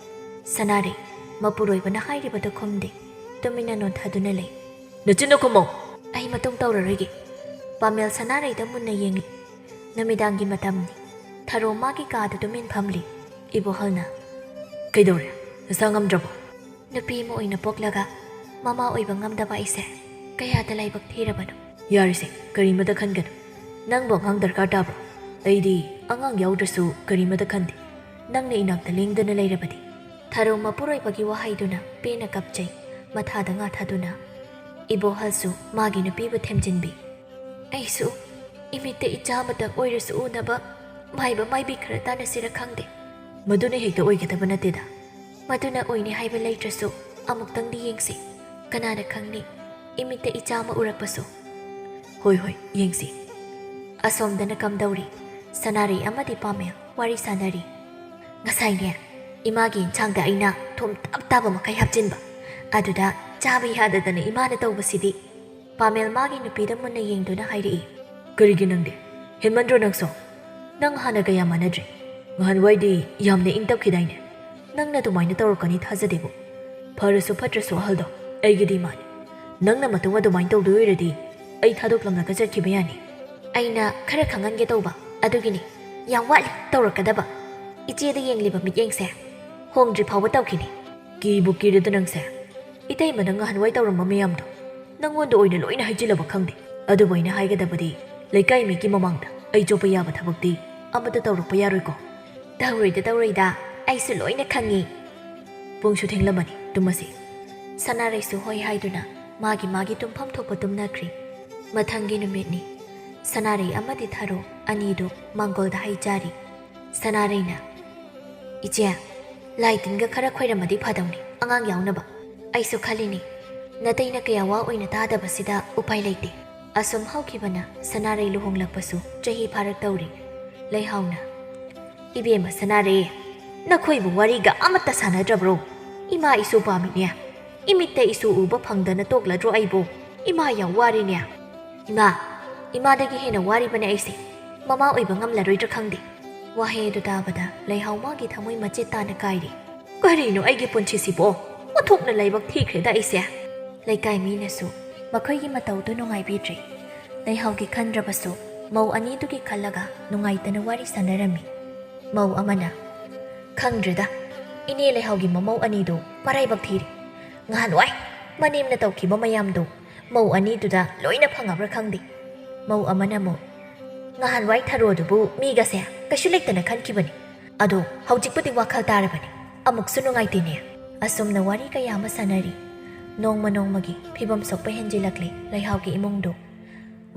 ꯁꯅꯥꯔꯩ ꯃꯄꯨꯔꯣꯏꯕꯅ ꯍꯥꯏꯔꯤꯕꯗꯨ ꯈꯨꯝꯗꯦ꯫ ꯇꯨꯃꯤꯟꯅ ꯅꯣꯟꯊꯗꯨꯅ ꯂꯩ꯫ "ꯅꯆꯤꯟꯗꯣ ꯈꯨꯝꯃꯣ!" "ꯑꯩ ꯃꯇꯨꯡ ꯇꯧꯔꯔꯣꯏꯒꯦ"꯫ ꯄꯥꯃꯦꯜ ꯁꯅꯥꯔꯩꯗ ꯃꯨꯟꯅ ꯌꯦꯡꯂꯤ꯫ ꯅꯨꯃꯤꯗꯥꯡꯒꯤ ꯃꯇꯝꯅꯤ꯫ ꯊꯔꯣ ꯃꯥꯒꯤ ꯀꯥꯗ ꯇꯨꯃꯤꯟ ꯐꯝꯂꯤ꯫ ꯏꯕꯣꯍꯜꯅ, "ꯀꯩꯗꯧꯔꯦ? ꯅꯁꯥ ꯉꯝꯗ꯭ꯔꯕꯣ?" "ꯅꯨꯄꯤ ꯑꯃ ꯑꯣꯏꯅ ꯄꯣꯛꯂꯒ ꯃꯃꯥ ꯑꯣꯏꯕ ꯉꯝꯗꯕ ꯑꯩꯁꯦ ꯀꯌꯥꯗ ꯂꯥꯏꯕꯛ ꯊꯤꯔꯕꯅꯣ!" "ꯌꯥꯔꯦꯁꯦ, ꯀꯔꯤꯃꯇ ꯈꯟꯒꯅꯨ꯫ ꯅꯪꯕꯨ ꯑꯉꯥꯡ ꯗꯔꯀꯥꯔ ꯇꯥꯕ꯭ꯔꯣ? ꯑꯩꯗꯤ ꯑꯉꯥꯡ ꯌꯥꯎꯗ꯭ꯔꯁꯨ ꯀꯔꯤꯃꯇ ꯈꯟꯗꯦ꯫ ꯅꯪꯅ ꯏꯅꯥꯛꯇ ꯂꯦꯡꯗꯅ ꯂꯩꯔꯕꯗꯤ"꯫ ꯊꯔꯣ ꯃꯄꯨꯔꯣꯏꯕꯒꯤ ꯋꯥꯍꯩꯗꯨꯅ ꯄꯦꯟꯅ ꯀꯞꯆꯩ꯫ ꯃꯊꯥꯗ ꯉꯥ ꯊꯥꯗꯨꯅ ꯏꯕꯣꯍꯜꯁꯨ ꯃꯥꯒꯤ ꯅꯨꯄꯤꯕꯨ ꯊꯦꯝꯖꯤꯟꯕꯤ꯫ "ꯑꯩꯁꯨ ꯏꯃꯤꯠꯇ ꯏꯆꯥ ꯑꯃꯇꯪ ꯑꯣꯏꯔꯁꯨ ꯎꯅꯕ ꯃꯥꯏꯕ ꯃꯥꯏꯕꯤ ꯈꯔ ꯇꯥꯟꯅꯁꯤꯔ ꯈꯪꯗꯦ"꯫ "ꯃꯗꯨꯅ ꯍꯦꯛꯇ ꯑꯣꯏꯒꯗꯕ ꯅꯠꯇꯦꯗ"꯫ "ꯃꯗꯨꯅ ꯑꯣꯏꯅꯤ ꯍꯥꯏꯕ ꯂꯩꯇ꯭ꯔꯁꯨ ꯑꯃꯨꯛꯇꯪꯗꯤ ꯌꯦꯡꯁꯤ꯫ ꯀꯅꯥꯅ ꯈꯪꯅꯤ, ꯏꯃꯤꯠꯇ ꯏꯆꯥ ꯑꯃ ꯎꯔꯛꯄꯁꯨ"꯫ "ꯍꯣꯏ, ꯍꯣꯏ, ꯌꯦꯡꯁꯤ"꯫ ꯑꯁꯣꯝꯗꯅ ꯀꯝꯗꯧꯔꯤ? ꯁꯅꯥꯔꯩ ꯑꯃꯗꯤ ꯄꯥꯃꯦꯜ ꯋꯥꯔꯤ ꯁꯥꯅꯔꯤ꯫ "ꯉꯁꯥꯏꯅꯦ, ꯏꯃꯥꯒꯤ ꯏꯟꯁꯥꯡꯗ ꯑꯩꯅ ꯊꯨꯝ ꯇꯞ ꯇꯥꯕ ꯃꯈꯩ ꯍꯥꯞꯆꯤꯟꯕ꯫ ꯑꯗꯨꯗ ꯆꯥꯕ ꯌꯥꯗꯗꯅ ꯏꯃꯥꯅ ꯇꯧꯕꯁꯤꯗꯤ"꯫ ꯄꯥꯃꯦꯜ ꯃꯥꯒꯤ ꯅꯨꯄꯤꯗ ꯃꯨꯟꯅ ꯌꯦꯡꯗꯨꯅ ꯍꯥꯏꯔꯛꯏ꯫ "ꯀꯔꯤꯒꯤ ꯅꯪꯗꯤ? ꯍꯦꯟꯃꯟꯗ꯭ꯔꯣ ꯅꯪꯁꯨ? ꯅꯪ ꯍꯥꯟꯅ ꯀꯌꯥ ꯃꯥꯟꯅꯗ꯭ꯔꯦ꯫ ꯉꯍꯥꯟꯋꯥꯏꯗꯤ ꯌꯥꯝꯅ ꯏꯪ ꯇꯞꯈꯤꯗꯥꯏꯅꯦ? ꯅꯪꯅ ꯑꯗꯨꯃꯥꯏꯅ ꯇꯧꯔꯛꯀꯅꯤ ꯊꯥꯖꯗꯦꯕꯨ꯫ ꯐꯔꯁꯨ ꯐꯠꯇ꯭ꯔꯁꯨ ꯑꯍꯜꯗꯣ ꯑꯩꯒꯤꯗꯤ ꯏꯃꯥꯅꯤ꯫ ꯅꯪꯅ ꯃꯇꯨꯡ ꯑꯗꯨꯃꯥꯏꯅ ꯇꯧꯗꯣꯏ ꯑꯣꯏꯔꯗꯤ ꯑꯩ ꯊꯥꯗꯣꯛꯂꯝꯂꯒ ꯆꯠꯈꯤꯕ ꯌꯥꯅꯤ"꯫ "ꯑꯩꯅ ꯈꯔ ꯈꯪꯍꯟꯒꯦ ꯇꯧꯕ, ꯑꯗꯨꯒꯤꯅꯤ꯫ ꯌꯥꯝ ꯋꯥꯠꯂꯤ ꯇꯧꯔꯛꯀꯗꯕ꯫ ꯏꯆꯦꯗ ꯌꯦꯡꯂꯤꯕ ꯃꯤꯠꯌꯦꯡꯁꯦ ꯍꯣꯡꯗ꯭ꯔꯤ ꯐꯥꯎꯕ ꯇꯧꯈꯤꯅꯤ"꯫ "ꯀꯤꯕꯨ ꯀꯤꯔꯦꯗ ꯅꯪꯁꯦ꯫ ꯏꯇꯩꯃ ꯅꯪ ꯉꯍꯥꯟꯋꯥꯏ ꯇꯧꯔꯝꯕ ꯃꯌꯥꯝꯗꯣ ꯅꯪꯉꯣꯟꯗ ꯑꯣꯏꯅ ꯂꯣꯏꯅ ꯍꯩꯖꯤꯜꯂꯕ ꯈꯪꯗꯦ꯫ ꯑꯗꯨꯕꯨ ꯑꯩꯅ ꯍꯥꯏꯒꯗꯕꯗꯤ ꯂꯩꯀꯥꯏ ꯃꯤꯒꯤ ꯃꯃꯥꯡꯗ ꯑꯩ ꯆꯣꯞꯄ ꯌꯥꯕ ꯊꯕꯛꯇꯤ ꯑꯃꯠꯇ ꯇꯧꯔꯛꯄ ꯌꯥꯔꯣꯏꯀꯣ"꯫ "ꯇꯧꯔꯣꯏꯗ ꯇꯧꯔꯣꯏꯗ, ꯑꯩꯁꯨ ꯂꯣꯏꯅ ꯈꯪꯉꯤ"꯫ "ꯄꯨꯡꯁꯨ ꯊꯦꯡꯂꯝꯃꯅꯤ, ꯇꯨꯝꯃꯁꯤ"꯫ ꯁꯅꯥꯔꯩꯁꯨ ꯍꯣꯏ ꯍꯥꯏꯗꯨꯅ ꯃꯥꯒꯤ ꯃꯥꯒꯤ ꯇꯨꯝꯐꯝ ꯊꯣꯛꯄ ꯇꯨꯝꯅꯈ꯭ꯔꯤ꯫ ꯃꯊꯪꯒꯤ ꯅꯨꯃꯤꯠꯅꯤ꯫ ꯁꯅꯥꯔꯩ ꯑꯃꯗꯤ ꯊꯔꯣ ꯑꯅꯤꯗꯨ ꯃꯥꯡꯒꯣꯜꯗ ꯍꯩ ꯆꯥꯔꯤ꯫ ꯁꯅꯥꯔꯩꯅ, "ꯏꯆꯦ, ꯂꯥꯏ ꯇꯤꯟꯒ ꯈꯔ ꯈꯣꯏꯔꯝꯃꯗꯤ ꯐꯗꯧꯅꯤ, ꯑꯉꯥꯡ ꯌꯥꯎꯅꯕ꯫ ꯑꯩꯁꯨ ꯈꯜꯂꯤꯅꯤ, ꯅꯇꯩꯅ ꯀꯌꯥ ꯋꯥ ꯑꯣꯏꯅ ꯇꯥꯗꯕꯁꯤꯗ ꯎꯄꯥꯏ ꯂꯩꯇꯦ"꯫ ꯑꯁꯨꯝ ꯍꯧꯈꯤꯕꯅ ꯁꯅꯥꯔꯩ ꯂꯨꯍꯣꯡꯂꯛꯄꯁꯨ ꯆꯍꯤ ꯐꯥꯔꯛꯇꯧꯔꯤ꯫ ꯂꯩꯍꯥꯎꯅ, "ꯏꯕꯦꯝꯃ ꯁꯅꯥꯔꯩ, ꯅꯈꯣꯏꯕꯨ ꯋꯥꯔꯤꯒ ꯑꯃꯠꯇ ꯁꯥꯟꯅꯗ꯭ꯔꯕ꯭ꯔꯣ? ꯏꯃꯥ ꯏꯁꯨ ꯄꯥꯝꯃꯤꯅꯦ꯫ ꯏꯃꯤꯠꯇ ꯏꯁꯨ ꯎꯕ ꯐꯪꯗꯅ ꯇꯣꯛꯂꯗ꯭ꯔꯣ ꯑꯩꯕꯨ? ꯏꯃꯥ ꯌꯥꯝ ꯋꯥꯔꯤꯅꯦ"꯫ "ꯏꯃꯥ, ꯏꯃꯥꯗꯒꯤ ꯍꯦꯟꯅ ꯋꯥꯔꯤꯕꯅꯦ ꯑꯩꯁꯦ꯫ ꯃꯃꯥ ꯑꯣꯏꯕ ꯉꯝꯂꯔꯣꯏꯗ꯭ꯔꯥ ꯈꯪꯗꯦ"꯫ ꯋꯥꯍꯩ ꯑꯗꯨ ꯇꯥꯕꯗ ꯂꯩꯍꯥꯎ ꯃꯥꯒꯤ ꯊꯃꯣꯏ ꯃꯆꯦꯠ ꯇꯥꯅ ꯀꯥꯏꯔꯤ꯫ "ꯀꯔꯤꯅꯣ ꯑꯩꯒꯤ ꯄꯨꯟꯁꯤꯁꯤꯕꯣ? ꯑꯣꯟꯊꯣꯛꯅ ꯂꯥꯏꯕꯛ ꯊꯤꯈ꯭ꯔꯦꯗ ꯑꯩꯁꯦ"꯫ ꯂꯩꯀꯥꯏ ꯃꯤꯅꯁꯨ ꯃꯈꯣꯏꯒꯤ ꯃꯇꯧꯗꯨ ꯅꯨꯡꯉꯥꯏꯕꯤꯗ꯭ꯔꯦ꯫ ꯂꯩꯍꯥꯎꯒꯤ ꯈꯟꯗ꯭ꯔꯕꯁꯨ ꯃꯧ ꯑꯅꯤꯗꯨꯒꯤ ꯈꯜꯂꯒ ꯅꯨꯡꯉꯥꯏꯇꯅ ꯋꯥꯔꯤ ꯁꯥꯟꯅꯔꯝꯃꯤ꯫ ꯃꯧ ꯑꯃꯅ, "ꯈꯪꯗ꯭ꯔꯦꯗ, ꯏꯅꯦ ꯂꯩꯍꯥꯎꯒꯤ ꯃꯃꯧ ꯑꯅꯤꯗꯨ ꯃꯔꯥꯏꯕꯛ ꯊꯤꯔꯦ꯫ ꯉꯍꯥꯟꯋꯥꯏ ꯃꯅꯦꯝꯅ ꯇꯧꯈꯤꯕ ꯃꯌꯥꯝꯗꯨ ꯃꯧ ꯑꯅꯤꯗꯨꯗ ꯂꯣꯏꯅ ꯐꯪꯉꯕ꯭ꯔꯥ ꯈꯪꯗꯦ"꯫ ꯃꯧ ꯑꯃꯅ ꯑꯃꯨꯛ, "ꯉꯍꯥꯟꯋꯥꯏ ꯊꯔꯣꯗꯨꯕꯨ ꯃꯤꯒꯁꯦ ꯀꯩꯁꯨ ꯂꯩꯇꯅ ꯈꯟꯈꯤꯕꯅꯤ꯫ ꯑꯗꯣ ꯍꯧꯖꯤꯛꯄꯨꯗꯤ ꯋꯥꯈꯜ ꯇꯥꯔꯕꯅꯤ꯫ ꯑꯃꯨꯛꯁꯨ ꯅꯨꯡꯉꯥꯏꯇꯦꯅꯦ"꯫ ꯑꯁꯨꯝꯅ ꯋꯥꯔꯤ ꯀꯌꯥ ꯑꯃ ꯁꯥꯟꯅꯔꯤ꯫ ꯅꯣꯡꯃ ꯅꯣꯡꯃꯒꯤ ꯐꯤꯕꯝ ꯁꯣꯛꯄ ꯍꯦꯟꯖꯤꯜꯂꯛꯂꯦ ꯂꯩꯍꯥꯎꯒꯤ ꯏꯃꯨꯡꯗꯨ꯫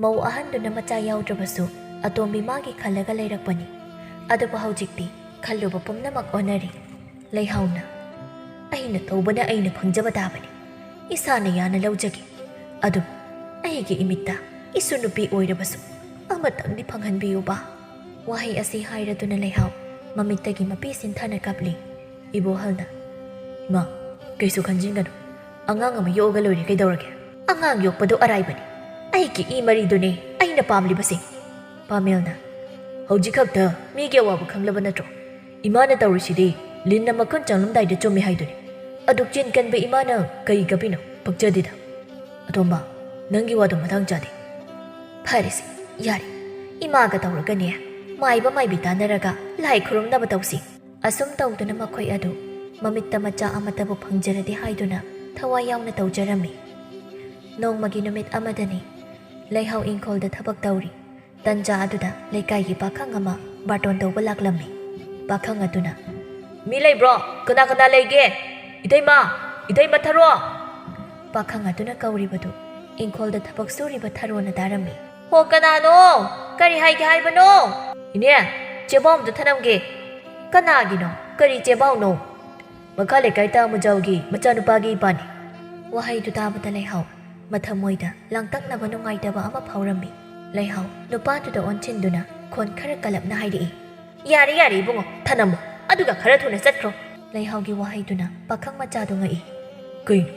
ꯃꯧ ꯑꯍꯟꯗꯨꯅ ꯃꯆꯥ ꯌꯥꯎꯗ꯭ꯔꯕꯁꯨ ꯑꯇꯣꯝꯕꯤ ꯃꯥꯒꯤ ꯈꯜꯂꯒ ꯂꯩꯔꯛꯄꯅꯤ꯫ ꯑꯗꯨꯕꯨ ꯍꯧꯖꯤꯛꯇꯤ ꯈꯜꯂꯨꯕ ꯄꯨꯝꯅꯃꯛ ꯑꯣꯟꯅꯔꯦ꯫ ꯂꯩꯍꯥꯎꯅ, "ꯑꯩꯅ ꯇꯧꯕꯅ ꯑꯩꯅ ꯐꯪꯖꯕ ꯇꯥꯕꯅꯤ꯫ ꯏꯁꯥꯅ ꯌꯥꯅ ꯂꯧꯖꯒꯦ꯫ ꯑꯗꯨꯕꯨ ꯑꯩꯒꯤ ꯏꯃꯤꯠꯇ ꯏꯁꯨ ꯅꯨꯄꯤ ꯑꯣꯏꯔꯕꯁꯨ ꯑꯃꯇꯪꯗꯤ ꯐꯪꯍꯟꯕꯤꯌꯨꯕ"꯫ ꯋꯥꯍꯩ ꯑꯁꯤ ꯍꯥꯏꯔꯗꯨꯅ ꯂꯩꯍꯥꯎ ꯃꯃꯤꯠꯇꯒꯤ ꯃꯄꯤ ꯁꯤꯟꯊꯅ ꯀꯞꯂꯤ꯫ ꯏꯕꯣꯍꯜꯅ, "ꯏꯃꯥ, ꯀꯩꯁꯨ ꯈꯟꯖꯤꯟꯒꯅꯨ꯫ ꯑꯉꯥꯡ ꯑꯃ ꯌꯣꯛꯑꯒ ꯂꯣꯏꯔꯦ, ꯀꯩꯗꯧꯔꯒꯦ? ꯑꯉꯥꯡ ꯌꯣꯛꯄꯗꯨ ꯑꯔꯥꯏꯕꯅꯤ꯫ ꯑꯩꯒꯤ ꯏ ꯃꯔꯤꯗꯨꯅꯦ ꯑꯩꯅ ꯄꯥꯝꯂꯤꯕꯁꯦ"꯫ ꯄꯥꯃꯦꯜꯅ, "ꯍꯧꯖꯤꯛ ꯈꯛꯇ ꯃꯤꯒꯤ ꯑꯋꯥꯕ ꯈꯪꯂꯕ ꯅꯠꯇ꯭ꯔꯣ? ꯏꯃꯥꯅ ꯇꯧꯔꯤꯁꯤꯗꯤ ꯂꯤꯟꯅ ꯃꯈꯨꯟ ꯆꯪꯂꯝꯗꯥꯏꯗ ꯆꯨꯝꯃꯤ ꯍꯥꯏꯗꯨꯅꯤ꯫ ꯑꯗꯨꯛ ꯆꯤꯟ ꯀꯟꯕ ꯏꯃꯥꯅ ꯀꯩ ꯀꯞꯄꯤꯅꯣ? ꯄꯛꯆꯗꯦꯗ꯫ ꯑꯇꯣꯝꯕ, ꯅꯪꯒꯤ ꯋꯥꯗꯣ ꯃꯇꯥꯡ ꯆꯥꯗꯦ"꯫ "ꯐꯔꯦꯁꯦ, ꯌꯥꯔꯦ꯫ ꯏꯃꯥꯒ ꯇꯧꯔꯒꯅꯦ, ꯃꯥꯏꯕ ꯃꯥꯏꯕꯤ ꯇꯥꯟꯅꯔꯒ ꯂꯥꯏ ꯈꯨꯔꯨꯝꯅꯕ ꯇꯧꯁꯤ"꯫ ꯑꯁꯨꯝ ꯇꯧꯗꯨꯅ ꯃꯈꯣꯏ ꯑꯗꯨ ꯃꯃꯤꯠꯇ ꯃꯆꯥ ꯑꯃꯠꯇꯕꯨ ꯐꯪꯖꯔꯗꯤ ꯍꯥꯏꯗꯨꯅ ꯊꯋꯥꯏ ꯌꯥꯎꯅ ꯇꯧꯖꯔꯝꯃꯤ꯫ ꯅꯣꯡꯃꯒꯤ ꯅꯨꯃꯤꯠ ꯑꯃꯗꯅꯤ, ꯂꯩꯍꯥꯎ ꯏꯪꯈꯣꯜꯗ ꯊꯕꯛ ꯇꯧꯔꯤ꯫ ꯇꯟꯖꯥ ꯑꯗꯨꯗ ꯂꯩꯀꯥꯏꯒꯤ ꯄꯥꯈꯪ ꯑꯃ ꯕꯥꯔꯇꯣꯟ ꯇꯧꯕ ꯂꯥꯛꯂꯝꯃꯤ꯫ ꯄꯥꯈꯪ ꯑꯗꯨꯅ, "ꯃꯤ ꯂꯩꯕ꯭ꯔꯣ? ꯀꯅꯥ ꯀꯅꯥ ꯂꯩꯒꯦ? ꯏꯇꯩꯃ! ꯏꯇꯩꯃ ꯊꯔꯣ!" ꯄꯥꯈꯪ ꯑꯗꯨꯅ ꯀꯧꯔꯤꯕꯗꯨ ꯏꯪꯈꯣꯜꯗ ꯊꯕꯛ ꯁꯨꯔꯤꯕ ꯊꯔꯣꯅ ꯇꯥꯔꯝꯃꯤ꯫ "ꯍꯣ, ꯀꯅꯥꯅꯣ? ꯀꯔꯤ ꯍꯥꯏꯒꯦ ꯍꯥꯏꯕꯅꯣ?" "ꯏꯅꯦ, ꯆꯦꯕꯥꯎ ꯑꯝꯇ ꯊꯅꯝꯒꯦ"꯫ "ꯀꯅꯥꯒꯤꯅꯣ?" "ꯀꯔꯤ ꯆꯦꯕꯥꯎꯅꯣ?" "ꯃꯈꯥ ꯂꯩꯀꯥꯏ ꯇꯥ ꯃꯨꯖꯥꯎꯒꯤ ꯃꯆꯥꯅꯨꯄꯥꯒꯤ ꯏꯄꯥꯅꯤ꯫" ꯋꯥꯍꯩꯗꯨ ꯇꯥꯕꯗ ꯂꯩꯍꯥꯎ ꯃꯊꯃꯣꯏꯗ ꯂꯥꯡꯇꯛꯅꯕ ꯅꯨꯡꯉꯥꯏꯇꯕ ꯑꯃ ꯐꯥꯎꯔꯝꯃꯤ꯫ ꯂꯩꯍꯥꯎ ꯅꯨꯄꯥꯗꯨꯗ ꯑꯣꯟꯁꯤꯟꯗꯨꯅ ꯈꯣꯟ ꯈꯔ ꯀꯜꯂꯞꯅ ꯍꯥꯏꯔꯛꯏ, "ꯌꯥꯔꯦ, ꯌꯥꯔꯦ ꯏꯕꯨꯡꯉꯣ, ꯊꯅꯝꯃꯣ, ꯑꯗꯨꯒ ꯈꯔ ꯊꯨꯅ ꯆꯠꯈ꯭ꯔꯣ꯫" ꯂꯩꯍꯥꯎꯒꯤ ꯋꯥꯍꯩꯗꯨꯅ ꯄꯥꯈꯪ ꯃꯆꯥꯗꯨ ꯉꯛꯏ꯫ "ꯀꯩꯅꯣ?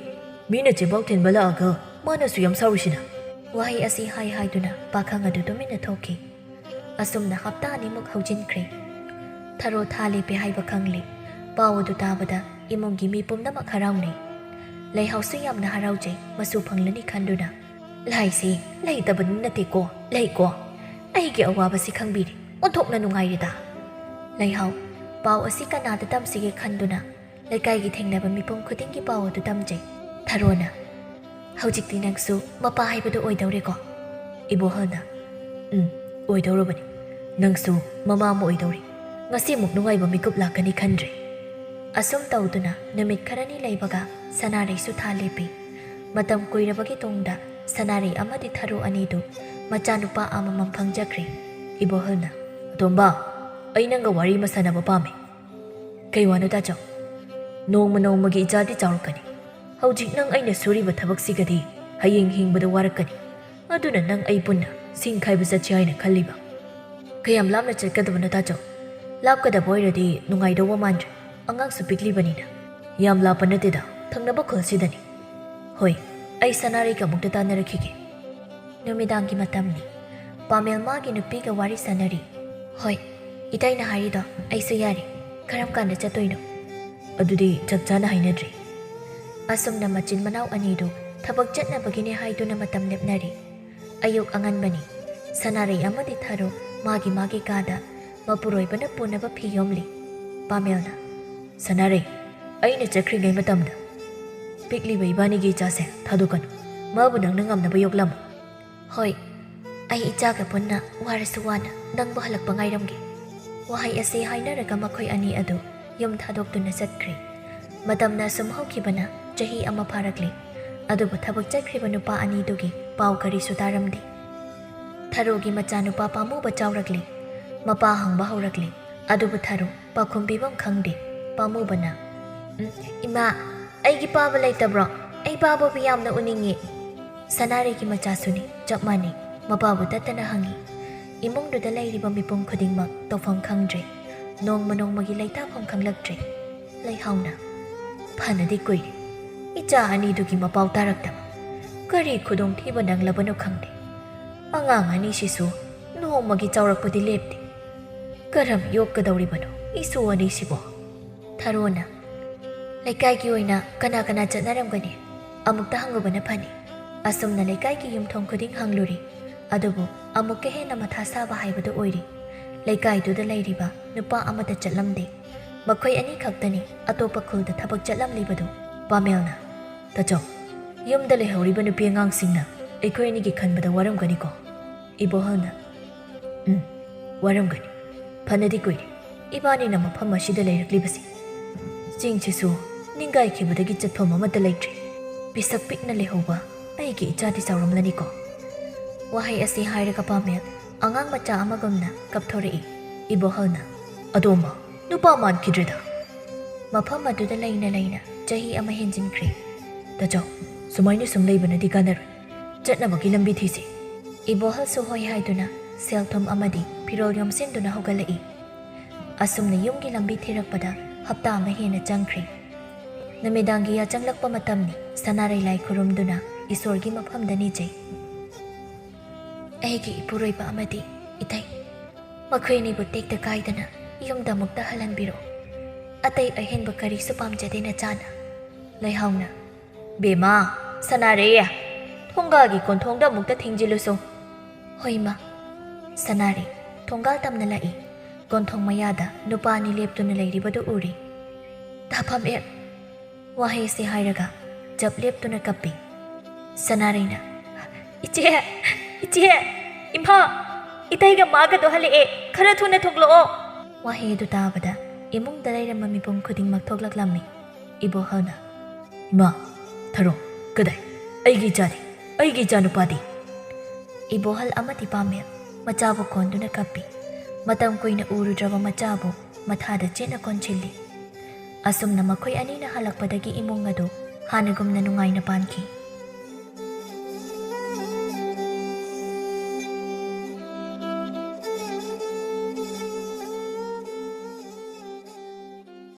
ꯃꯤꯅ ꯆꯦꯕꯥꯎ ꯊꯤꯟꯕ ꯂꯥꯛꯑꯒ ꯃꯥꯅꯁꯨ ꯌꯥꯝ ꯁꯥꯎꯔꯤꯁꯤꯅ?" ꯋꯥꯍꯩ ꯑꯁꯤ ꯍꯥꯏ ꯍꯥꯏꯗꯨꯅ ꯄꯥꯈꯪ ꯑꯗꯨ ꯇꯨꯃꯤꯟꯅ ꯊꯣꯛꯈꯤ꯫ ꯑꯁꯨꯝꯅ ꯍꯞꯇꯥ ꯑꯅꯤꯃꯨꯛ ꯍꯧꯖꯤꯟꯈ꯭ꯔꯦ꯫ ꯊꯔꯣ ꯊꯥ ꯂꯦꯞꯄꯦ ꯍꯥꯏꯕ ꯈꯪꯂꯦ꯫ ꯄꯥꯎ ꯑꯗꯨ ꯇꯥꯕꯗ ꯏꯃꯨꯡꯒꯤ ꯃꯤ ꯄꯨꯝꯅꯃꯛ ꯍꯔꯥꯎꯅꯩ꯫ ꯂꯩꯍꯥꯎꯁꯨ ꯌꯥꯝꯅ ꯍꯔꯥꯎꯖꯩ, ꯃꯁꯨ ꯐꯪꯂꯅꯤ ꯈꯟꯗꯨꯅ꯫ "ꯂꯥꯏꯁꯦ ꯂꯩꯇꯕꯗꯤ ꯅꯠꯇꯦꯀꯣ, ꯂꯩꯀꯣ꯫ ꯑꯩꯒꯤ ꯑꯋꯥꯕꯁꯤ ꯈꯪꯕꯤꯔꯦ, ꯑꯣꯟꯊꯣꯛꯅ ꯅꯨꯡꯉꯥꯏꯔꯦꯗ꯫" ꯂꯩꯍꯥꯎ ꯄꯥꯎ ꯑꯁꯤ ꯀꯅꯥꯗ ꯇꯝꯁꯤꯒꯦ ꯈꯟꯗꯨꯅ ꯂꯩꯀꯥꯏꯒꯤ ꯊꯦꯡꯅꯕ ꯃꯤꯄꯨꯝ ꯈꯨꯗꯤꯡꯒꯤ ꯄꯥꯎ ꯑꯗꯨ ꯇꯝꯖꯩ꯫ ꯊꯔꯣꯅ, "ꯍꯧꯖꯤꯛꯇꯤ ꯅꯪꯁꯨ ꯃꯄꯥ ꯍꯥꯏꯕꯗꯨ ꯑꯣꯏꯗꯧꯔꯦꯀꯣ?" ꯏꯕꯣꯍꯜꯅ, "ꯎꯝ, ꯑꯣꯏꯗꯧꯔꯕꯅꯤ꯫ ꯅꯪꯁꯨ ꯃꯃꯥ ꯑꯃ ꯑꯣꯏꯗꯧꯔꯤ꯫ ꯉꯁꯤꯃꯨꯛ ꯅꯨꯡꯉꯥꯏꯕ ꯃꯤꯀꯨꯞ ꯂꯥꯛꯀꯅꯤ ꯈꯟꯗ꯭ꯔꯦ꯫" ꯑꯁꯨꯝ ꯇꯧꯗꯨꯅ ꯅꯨꯃꯤꯠ ꯈꯔꯅꯤ ꯂꯩꯕꯒ ꯁꯅꯥꯔꯩꯁꯨ ꯊꯥ ꯂꯦꯞꯄꯤ꯫ ꯃꯇꯝ ꯀꯨꯏꯔꯕꯒꯤ ꯇꯨꯡꯗ ꯁꯅꯥꯔꯩ ꯑꯃꯗꯤ ꯊꯔꯣ ꯑꯅꯤꯗꯨ ꯃꯆꯥꯅꯨꯄꯥ ꯑꯃꯃꯝ ꯐꯪꯖꯈ꯭ꯔꯦ꯫ ꯏꯕꯣꯍꯜꯅ, "ꯑꯇꯣꯝꯕ, ꯑꯩ ꯅꯪꯒ ꯋꯥꯔꯤ ꯑꯃ ꯁꯥꯟꯅꯕ ꯄꯥꯝꯃꯤ꯫" "ꯀꯩ ꯋꯥꯅꯣ ꯇꯥꯆꯧ?" "ꯅꯣꯡꯃ ꯅꯣꯡꯃꯒꯤ ꯏꯆꯥꯗꯤ ꯆꯥꯎꯔꯛꯀꯅꯤ꯫ ꯍꯧꯖꯤꯛ ꯅꯪ ꯑꯩꯅ ꯁꯨꯔꯤꯕ ꯊꯕꯛꯁꯤꯒꯗꯤ ꯍꯌꯦꯡ ꯍꯤꯡꯕꯗ ꯋꯥꯔꯛꯀꯅꯤ꯫ ꯑꯗꯨꯅ ꯅꯪ ꯑꯩ ꯄꯨꯟꯅ ꯁꯤꯡ ꯈꯥꯏꯕ ꯆꯠꯁꯤ ꯍꯥꯏꯅ ꯈꯜꯂꯤꯕ꯫" "ꯀꯌꯥꯝ ꯂꯥꯞꯅ ꯆꯠꯀꯗꯕꯅꯣ ꯇꯥꯆꯧ? ꯂꯥꯞꯀꯗꯕ ꯑꯣꯏꯔꯗꯤ ꯅꯨꯡꯉꯥꯏꯗꯧꯕ ꯃꯥꯟꯗ꯭ꯔꯦ, ꯑꯉꯥꯡꯁꯨ ꯄꯤꯛꯂꯤꯕꯅꯤꯅ꯫" "ꯌꯥꯝ ꯂꯥꯞꯄ ꯅꯠꯇꯦꯗ, ꯊꯪꯅꯕ ꯈꯨꯜꯁꯤꯗꯅꯤ꯫ ꯍꯣꯏ, ꯑꯩ ꯁꯅꯥꯔꯩꯒ ꯑꯃꯨꯛꯇ ꯇꯥꯟꯅꯔꯛꯈꯤꯒꯦ꯫" ꯅꯨꯃꯤꯗꯥꯡꯒꯤ ꯃꯇꯝꯅꯤ꯫ ꯄꯥꯃꯦꯜ ꯃꯥꯒꯤ ꯅꯨꯄꯤꯒ ꯋꯥꯔꯤ ꯁꯥꯟꯅꯔꯤ꯫ "ꯍꯣꯏ, ꯏꯇꯩꯅ ꯍꯥꯏꯔꯤꯗꯣ ꯑꯩꯁꯨ ꯌꯥꯔꯤ꯫ ꯀꯔꯝ ꯀꯥꯟꯗ ꯆꯠꯇꯣꯏꯅꯣ?" "ꯑꯗꯨꯗꯤ ꯆꯞ ꯆꯥꯅ ꯍꯥꯏꯅꯗ꯭ꯔꯤ꯫" ꯑꯁꯨꯝꯅ ꯃꯆꯤꯟ ꯃꯅꯥꯎ ꯑꯅꯤꯗꯨ ꯊꯕꯛ ꯆꯠꯅꯕꯒꯤꯅꯦ ꯍꯥꯏꯗꯨꯅ ꯃꯇꯝ ꯂꯦꯞꯅꯔꯤ꯫ ꯑꯌꯨꯛ ꯑꯉꯟꯕꯅꯤ꯫ ꯁꯅꯥꯔꯩ ꯑꯃꯗꯤ ꯊꯔꯣ ꯃꯥꯒꯤ ꯃꯥꯒꯤ ꯀꯥꯗ ꯃꯄꯨꯔꯣꯏꯕꯅ ꯄꯨꯅꯕ ꯐꯤ ꯌꯣꯝꯂꯤ꯫ ꯄꯥꯃꯦꯜꯅ, "ꯁꯅꯥꯔꯩ, ꯑꯩꯅ ꯆꯠꯈ꯭ꯔꯤꯉꯩ ꯃꯇꯝꯗ ꯄꯤꯛꯂꯤꯕ ꯏꯕꯥꯅꯤꯒꯤ ꯏꯆꯥꯁꯦ ꯊꯥꯗꯣꯛꯀꯅꯨ꯫ ꯃꯥꯕꯨ ꯅꯪꯅ ꯉꯝꯅꯕ ꯌꯣꯛꯂꯝꯃꯨ꯫" "ꯍꯣꯏ, ꯑꯩ ꯏꯆꯥꯒ ꯄꯨꯟꯅ ꯋꯥꯔꯁꯨ ꯋꯥꯅ ꯅꯪꯕꯨ ꯍꯜꯂꯛꯄ ꯉꯥꯏꯔꯝꯒꯦ꯫" ꯋꯥꯍꯩ ꯑꯁꯤ ꯍꯥꯏꯅꯔꯒ ꯃꯈꯣꯏ ꯑꯅꯤ ꯑꯗꯨ ꯌꯨꯝ ꯊꯥꯗꯣꯛꯇꯨꯅ ꯆꯠꯈ꯭ꯔꯦ꯫ ꯃꯇꯝꯅ ꯑꯁꯨꯝ ꯍꯧꯈꯤꯕꯅ ꯆꯍꯤ ꯑꯃ ꯐꯥꯔꯛꯂꯦ꯫ ꯑꯗꯨꯕꯨ ꯊꯕꯛ ꯆꯠꯈ꯭ꯔꯤꯕ ꯅꯨꯄꯥ ꯑꯅꯤꯗꯨꯒꯤ ꯄꯥꯎ ꯀꯔꯤꯁꯨ ꯇꯥꯔꯝꯗꯦ꯫ ꯊꯔꯣꯒꯤ ꯃꯆꯥꯅꯨꯄꯥ ꯄꯥꯝꯃꯨꯕ ꯆꯥꯎꯔꯛꯂꯦ꯫ ꯃꯄꯥ ꯍꯪꯕ ꯍꯧꯔꯛꯂꯦ꯫ ꯑꯗꯨꯕꯨ ꯊꯔꯣ ꯄꯥꯎꯈꯨꯝ ꯄꯤꯐꯝ ꯈꯪꯗꯦ꯫ ꯄꯥꯝꯃꯨꯕꯅ, "ꯎꯝ, ꯏꯃꯥ, ꯑꯩꯒꯤ ꯄꯥꯕ ꯂꯩꯇꯕ꯭ꯔꯣ? ꯑꯩ ꯄꯥꯕꯕꯨ ꯌꯥꯝꯅ ꯎꯅꯤꯡꯉꯤ꯫" ꯁꯅꯥꯔꯩꯒꯤ ꯃꯆꯥꯁꯨꯅꯤ, ꯆꯞ ꯃꯥꯟꯅꯩ꯫ ꯃꯄꯥꯕꯨ ꯇꯠꯇꯅ ꯍꯪꯉꯤ꯫ ꯏꯃꯨꯡꯗꯨꯗ ꯂꯩꯔꯤꯕ ꯃꯤꯄꯨꯝ ꯈꯨꯗꯤꯡꯃꯛ ꯇꯧꯐꯝ ꯈꯪꯗ꯭ꯔꯦ꯫ ꯅꯣꯡꯃ ꯅꯣꯡꯃꯒꯤ ꯂꯩꯇꯥꯐꯝ ꯈꯪꯂꯛꯇ꯭ꯔꯦ꯫ ꯂꯩꯍꯥꯎꯅ, "ꯐꯅꯗꯤ ꯀꯨꯏꯔꯦ꯫ ꯏꯆꯥ ꯑꯅꯤꯗꯨꯒꯤ ꯃꯄꯥꯎ ꯇꯥꯔꯛꯇꯕ꯫ ꯀꯔꯤ ꯈꯨꯗꯣꯡꯊꯤꯕ ꯅꯪꯂꯕꯅꯣ ꯈꯪꯗꯦ꯫ ꯑꯉꯥꯡ ꯑꯅꯤꯁꯤꯁꯨ ꯅꯣꯡꯃꯒꯤ ꯆꯥꯎꯔꯛꯄꯗꯤ ꯂꯦꯞꯇꯦ꯫ ꯀꯔꯝ ꯌꯣꯛꯀꯗꯧꯔꯤꯕꯅꯣ ꯏꯁꯨ ꯑꯅꯤꯁꯤꯕꯣ?" ꯊꯔꯣꯅ, "ꯂꯩꯀꯥꯏꯒꯤ ꯑꯣꯏꯅ ꯀꯅꯥ ꯀꯅꯥ ꯆꯠꯅꯔꯝꯒꯅꯤ? ꯑꯃꯨꯛꯇ ꯍꯪꯉꯨꯕꯅ ꯐꯅꯤ꯫ ꯑꯁꯨꯝꯅ ꯂꯩꯀꯥꯏꯒꯤ ꯌꯨꯝꯊꯣꯡ ꯈꯨꯗꯤꯡ ꯍꯪꯂꯨꯔꯤ, ꯑꯗꯨꯕꯨ ꯑꯃꯨꯛꯀ ꯍꯦꯟꯅ ꯃꯊꯥ ꯁꯥꯕ ꯍꯥꯏꯕꯗꯨ ꯑꯣꯏꯔꯤ꯫ ꯂꯩꯀꯥꯏꯗꯨꯗ ꯂꯩꯔꯤꯕ ꯅꯨꯄꯥ ꯑꯃꯠꯇ ꯆꯠꯂꯝꯗꯦ꯫ ꯃꯈꯣꯏ ꯑꯅꯤ ꯈꯛꯇꯅꯤ ꯑꯇꯣꯞꯄ ꯈꯨꯜꯗ ꯊꯕꯛ ꯆꯠꯂꯝꯂꯤꯕꯗꯨ꯫" ꯄꯥꯃꯦꯜꯅ, "ꯇꯥꯆꯧ, ꯌꯨꯝꯗ ꯂꯩꯍꯧꯔꯤꯕ ꯅꯨꯄꯤ ꯑꯉꯥꯡꯁꯤꯡꯅ ꯑꯩꯈꯣꯏ ꯑꯅꯤꯒꯤ ꯈꯟꯕꯗ ꯋꯥꯔꯝꯒꯅꯤꯀꯣ?" ꯏꯕꯣꯍꯜꯅ, "ꯎꯝ, ꯋꯥꯔꯝꯒꯅꯤ꯫ ꯐꯅꯗꯤ ꯀꯨꯏꯔꯦ ꯏꯕꯥꯅꯤꯅ ꯃꯐꯝ ꯑꯁꯤꯗ ꯂꯩꯔꯛꯂꯤꯕꯁꯤ꯫ ꯆꯤꯡꯁꯤꯁꯨ ꯅꯤꯡꯒꯥꯏꯈꯤꯕꯗꯒꯤ ꯆꯠꯐꯝ ꯑꯃꯠꯇ ꯂꯩꯇ꯭ꯔꯦ꯫ ꯄꯤꯁꯛ ꯄꯤꯛꯅ ꯂꯩꯍꯧꯕ ꯑꯩꯒꯤ ꯏꯆꯥꯗꯤ ꯆꯥꯎꯔꯝꯂꯅꯤꯀꯣ?" ꯋꯥꯍꯩ ꯑꯁꯤ ꯍꯥꯏꯔꯒ ꯄꯥꯃꯦꯜ ꯑꯉꯥꯡ ꯃꯆꯥ ꯑꯃꯒꯨꯝꯅ ꯀꯞꯊꯣꯔꯛꯏ꯫ ꯏꯕꯣꯍꯜꯅ, "ꯑꯗꯣꯝꯕ, ꯅꯨꯄꯥ ꯃꯥꯟꯈꯤꯗ꯭ꯔꯦꯗ꯫" ꯃꯐꯝ ꯑꯗꯨꯗ ꯂꯩꯅ ꯂꯩꯅ ꯆꯍꯤ ꯑꯃ ꯍꯦꯟꯖꯤꯟꯈ꯭ꯔꯦ꯫ "ꯇꯥꯆꯧ, ꯁꯨꯃꯥꯏꯅ ꯁꯨꯝ ꯂꯩꯕꯅꯗꯤ ꯀꯥꯟꯅꯔꯣꯏ꯫ ꯆꯠꯅꯕꯒꯤ ꯂꯝꯕꯤ ꯊꯤꯁꯤ꯫" ꯏꯕꯣꯍꯜꯁꯨ ꯍꯣꯏ ꯍꯥꯏꯗꯨꯅ ꯁꯦꯜ ꯊꯨꯝ ꯑꯃꯗꯤ ꯐꯤꯔꯣꯜ ꯌꯣꯝꯁꯤꯟꯗꯨꯅ ꯍꯧꯒꯠꯂꯛꯏ꯫ ꯑꯁꯨꯝꯅ ꯌꯨꯝꯒꯤ ꯂꯝꯕꯤ ꯊꯤꯔꯛꯄꯗ ꯍꯞꯇꯥ ꯑꯃ ꯍꯦꯟꯅ ꯆꯪꯈ꯭ꯔꯦ꯫ ꯅꯨꯃꯤꯗꯥꯡꯒꯤ ꯌꯥꯆꯪꯂꯛꯄ ꯃꯇꯝꯅꯤ꯫ ꯁꯅꯥꯔꯩ ꯂꯥꯏ ꯈꯨꯔꯨꯝꯗꯨꯅ ꯏꯁꯣꯔꯒꯤ ꯃꯐꯝꯗ ꯅꯤꯖꯩ꯫ "ꯑꯩꯒꯤ ꯏꯄꯨꯔꯣꯏꯕ ꯑꯃꯗꯤ ꯏꯇꯩ, ꯃꯈꯣꯏ ꯑꯅꯤꯕꯨ ꯇꯦꯛꯇ ꯀꯥꯏꯗꯅ ꯌꯨꯝꯗ ꯑꯃꯨꯛꯇ ꯍꯜꯍꯟꯕꯤꯔꯛꯎ꯫ ꯑꯇꯩ ꯑꯍꯦꯟꯕ ꯀꯔꯤꯁꯨ ꯄꯥꯝꯖꯗꯦ ꯅꯆꯥꯅ꯫" ꯂꯩꯍꯥꯎꯅ, "ꯕꯦꯝꯃ, ꯁꯅꯥꯔꯩ, ꯊꯣꯡꯒꯥꯜꯒꯤ ꯀꯣꯟꯊꯣꯡꯗ ꯑꯃꯨꯛꯇ ꯊꯤꯡꯖꯤꯜꯂꯨꯁꯣ꯫" "ꯍꯣꯏ, ꯏꯃꯥ꯫" ꯁꯅꯥꯔꯩ ꯊꯣꯡꯒꯥꯜ ꯇꯝꯅ ꯂꯥꯛꯏ꯫ ꯀꯣꯟꯊꯣꯡ ꯃꯌꯥꯗ ꯅꯨꯄꯥ ꯑꯅꯤ ꯂꯦꯞꯇꯨꯅ ꯂꯩꯔꯤꯕꯗꯨ ꯎꯔꯤ꯫ "ꯇꯥ ꯄꯥꯃꯦꯜ!" ꯋꯥꯍꯩ ꯑꯁꯤ ꯍꯥꯏꯔꯒ ꯆꯞ ꯂꯦꯞꯇꯨꯅ ꯀꯞꯄꯤ꯫ ꯁꯅꯥꯔꯩꯅ, "ꯏꯆꯦ! ꯏꯆꯦ! ꯏꯝꯐꯥ! ꯏꯇꯩꯒ ꯃꯥꯒꯗꯣ ꯍꯜꯂꯛꯑꯦ! ꯈꯔ ꯊꯨꯅ ꯊꯣꯛꯂꯛꯑꯣ!" ꯋꯥꯍꯩ ꯑꯗꯨ ꯇꯥꯕꯗ ꯏꯃꯨꯡꯗ ꯂꯩꯔꯝꯕ ꯃꯤꯄꯨꯝ ꯈꯨꯗꯤꯡꯃꯛ ꯊꯣꯛꯂꯛꯂꯝꯃꯤ꯫ ꯏꯕꯣꯍꯜꯅ, "ꯏꯃꯥ, ꯊꯔꯣ, ꯀꯗꯥꯏ? ꯑꯩꯒꯤ ꯏꯆꯥꯗꯤ? ꯑꯩꯒꯤ ꯏꯆꯥꯅꯨꯄꯥꯗꯤ?" ꯏꯕꯣꯍꯜ ꯑꯃꯗꯤ ꯄꯥꯃꯦꯜ ꯃꯆꯥꯕꯨ ꯀꯣꯟꯗꯨꯅ ꯀꯞꯄꯤ꯫ ꯃꯇꯝ ꯀꯨꯏꯅ ꯎꯔꯨꯗ꯭ꯔꯕ ꯃꯆꯥꯕꯨ ꯃꯊꯥꯗ ꯆꯦꯠꯅ ꯀꯣꯟꯁꯤꯜꯂꯤ꯫ ꯑꯁꯨꯝꯅ ꯃꯈꯣꯏ ꯑꯅꯤꯅ ꯍꯜꯂꯛꯄꯗꯒꯤ ꯏꯃꯨꯡ ꯑꯗꯨ ꯍꯥꯟꯅꯒꯨꯝꯅ ꯅꯨꯡꯉꯥꯏꯅ ꯄꯥꯟꯈꯤ꯫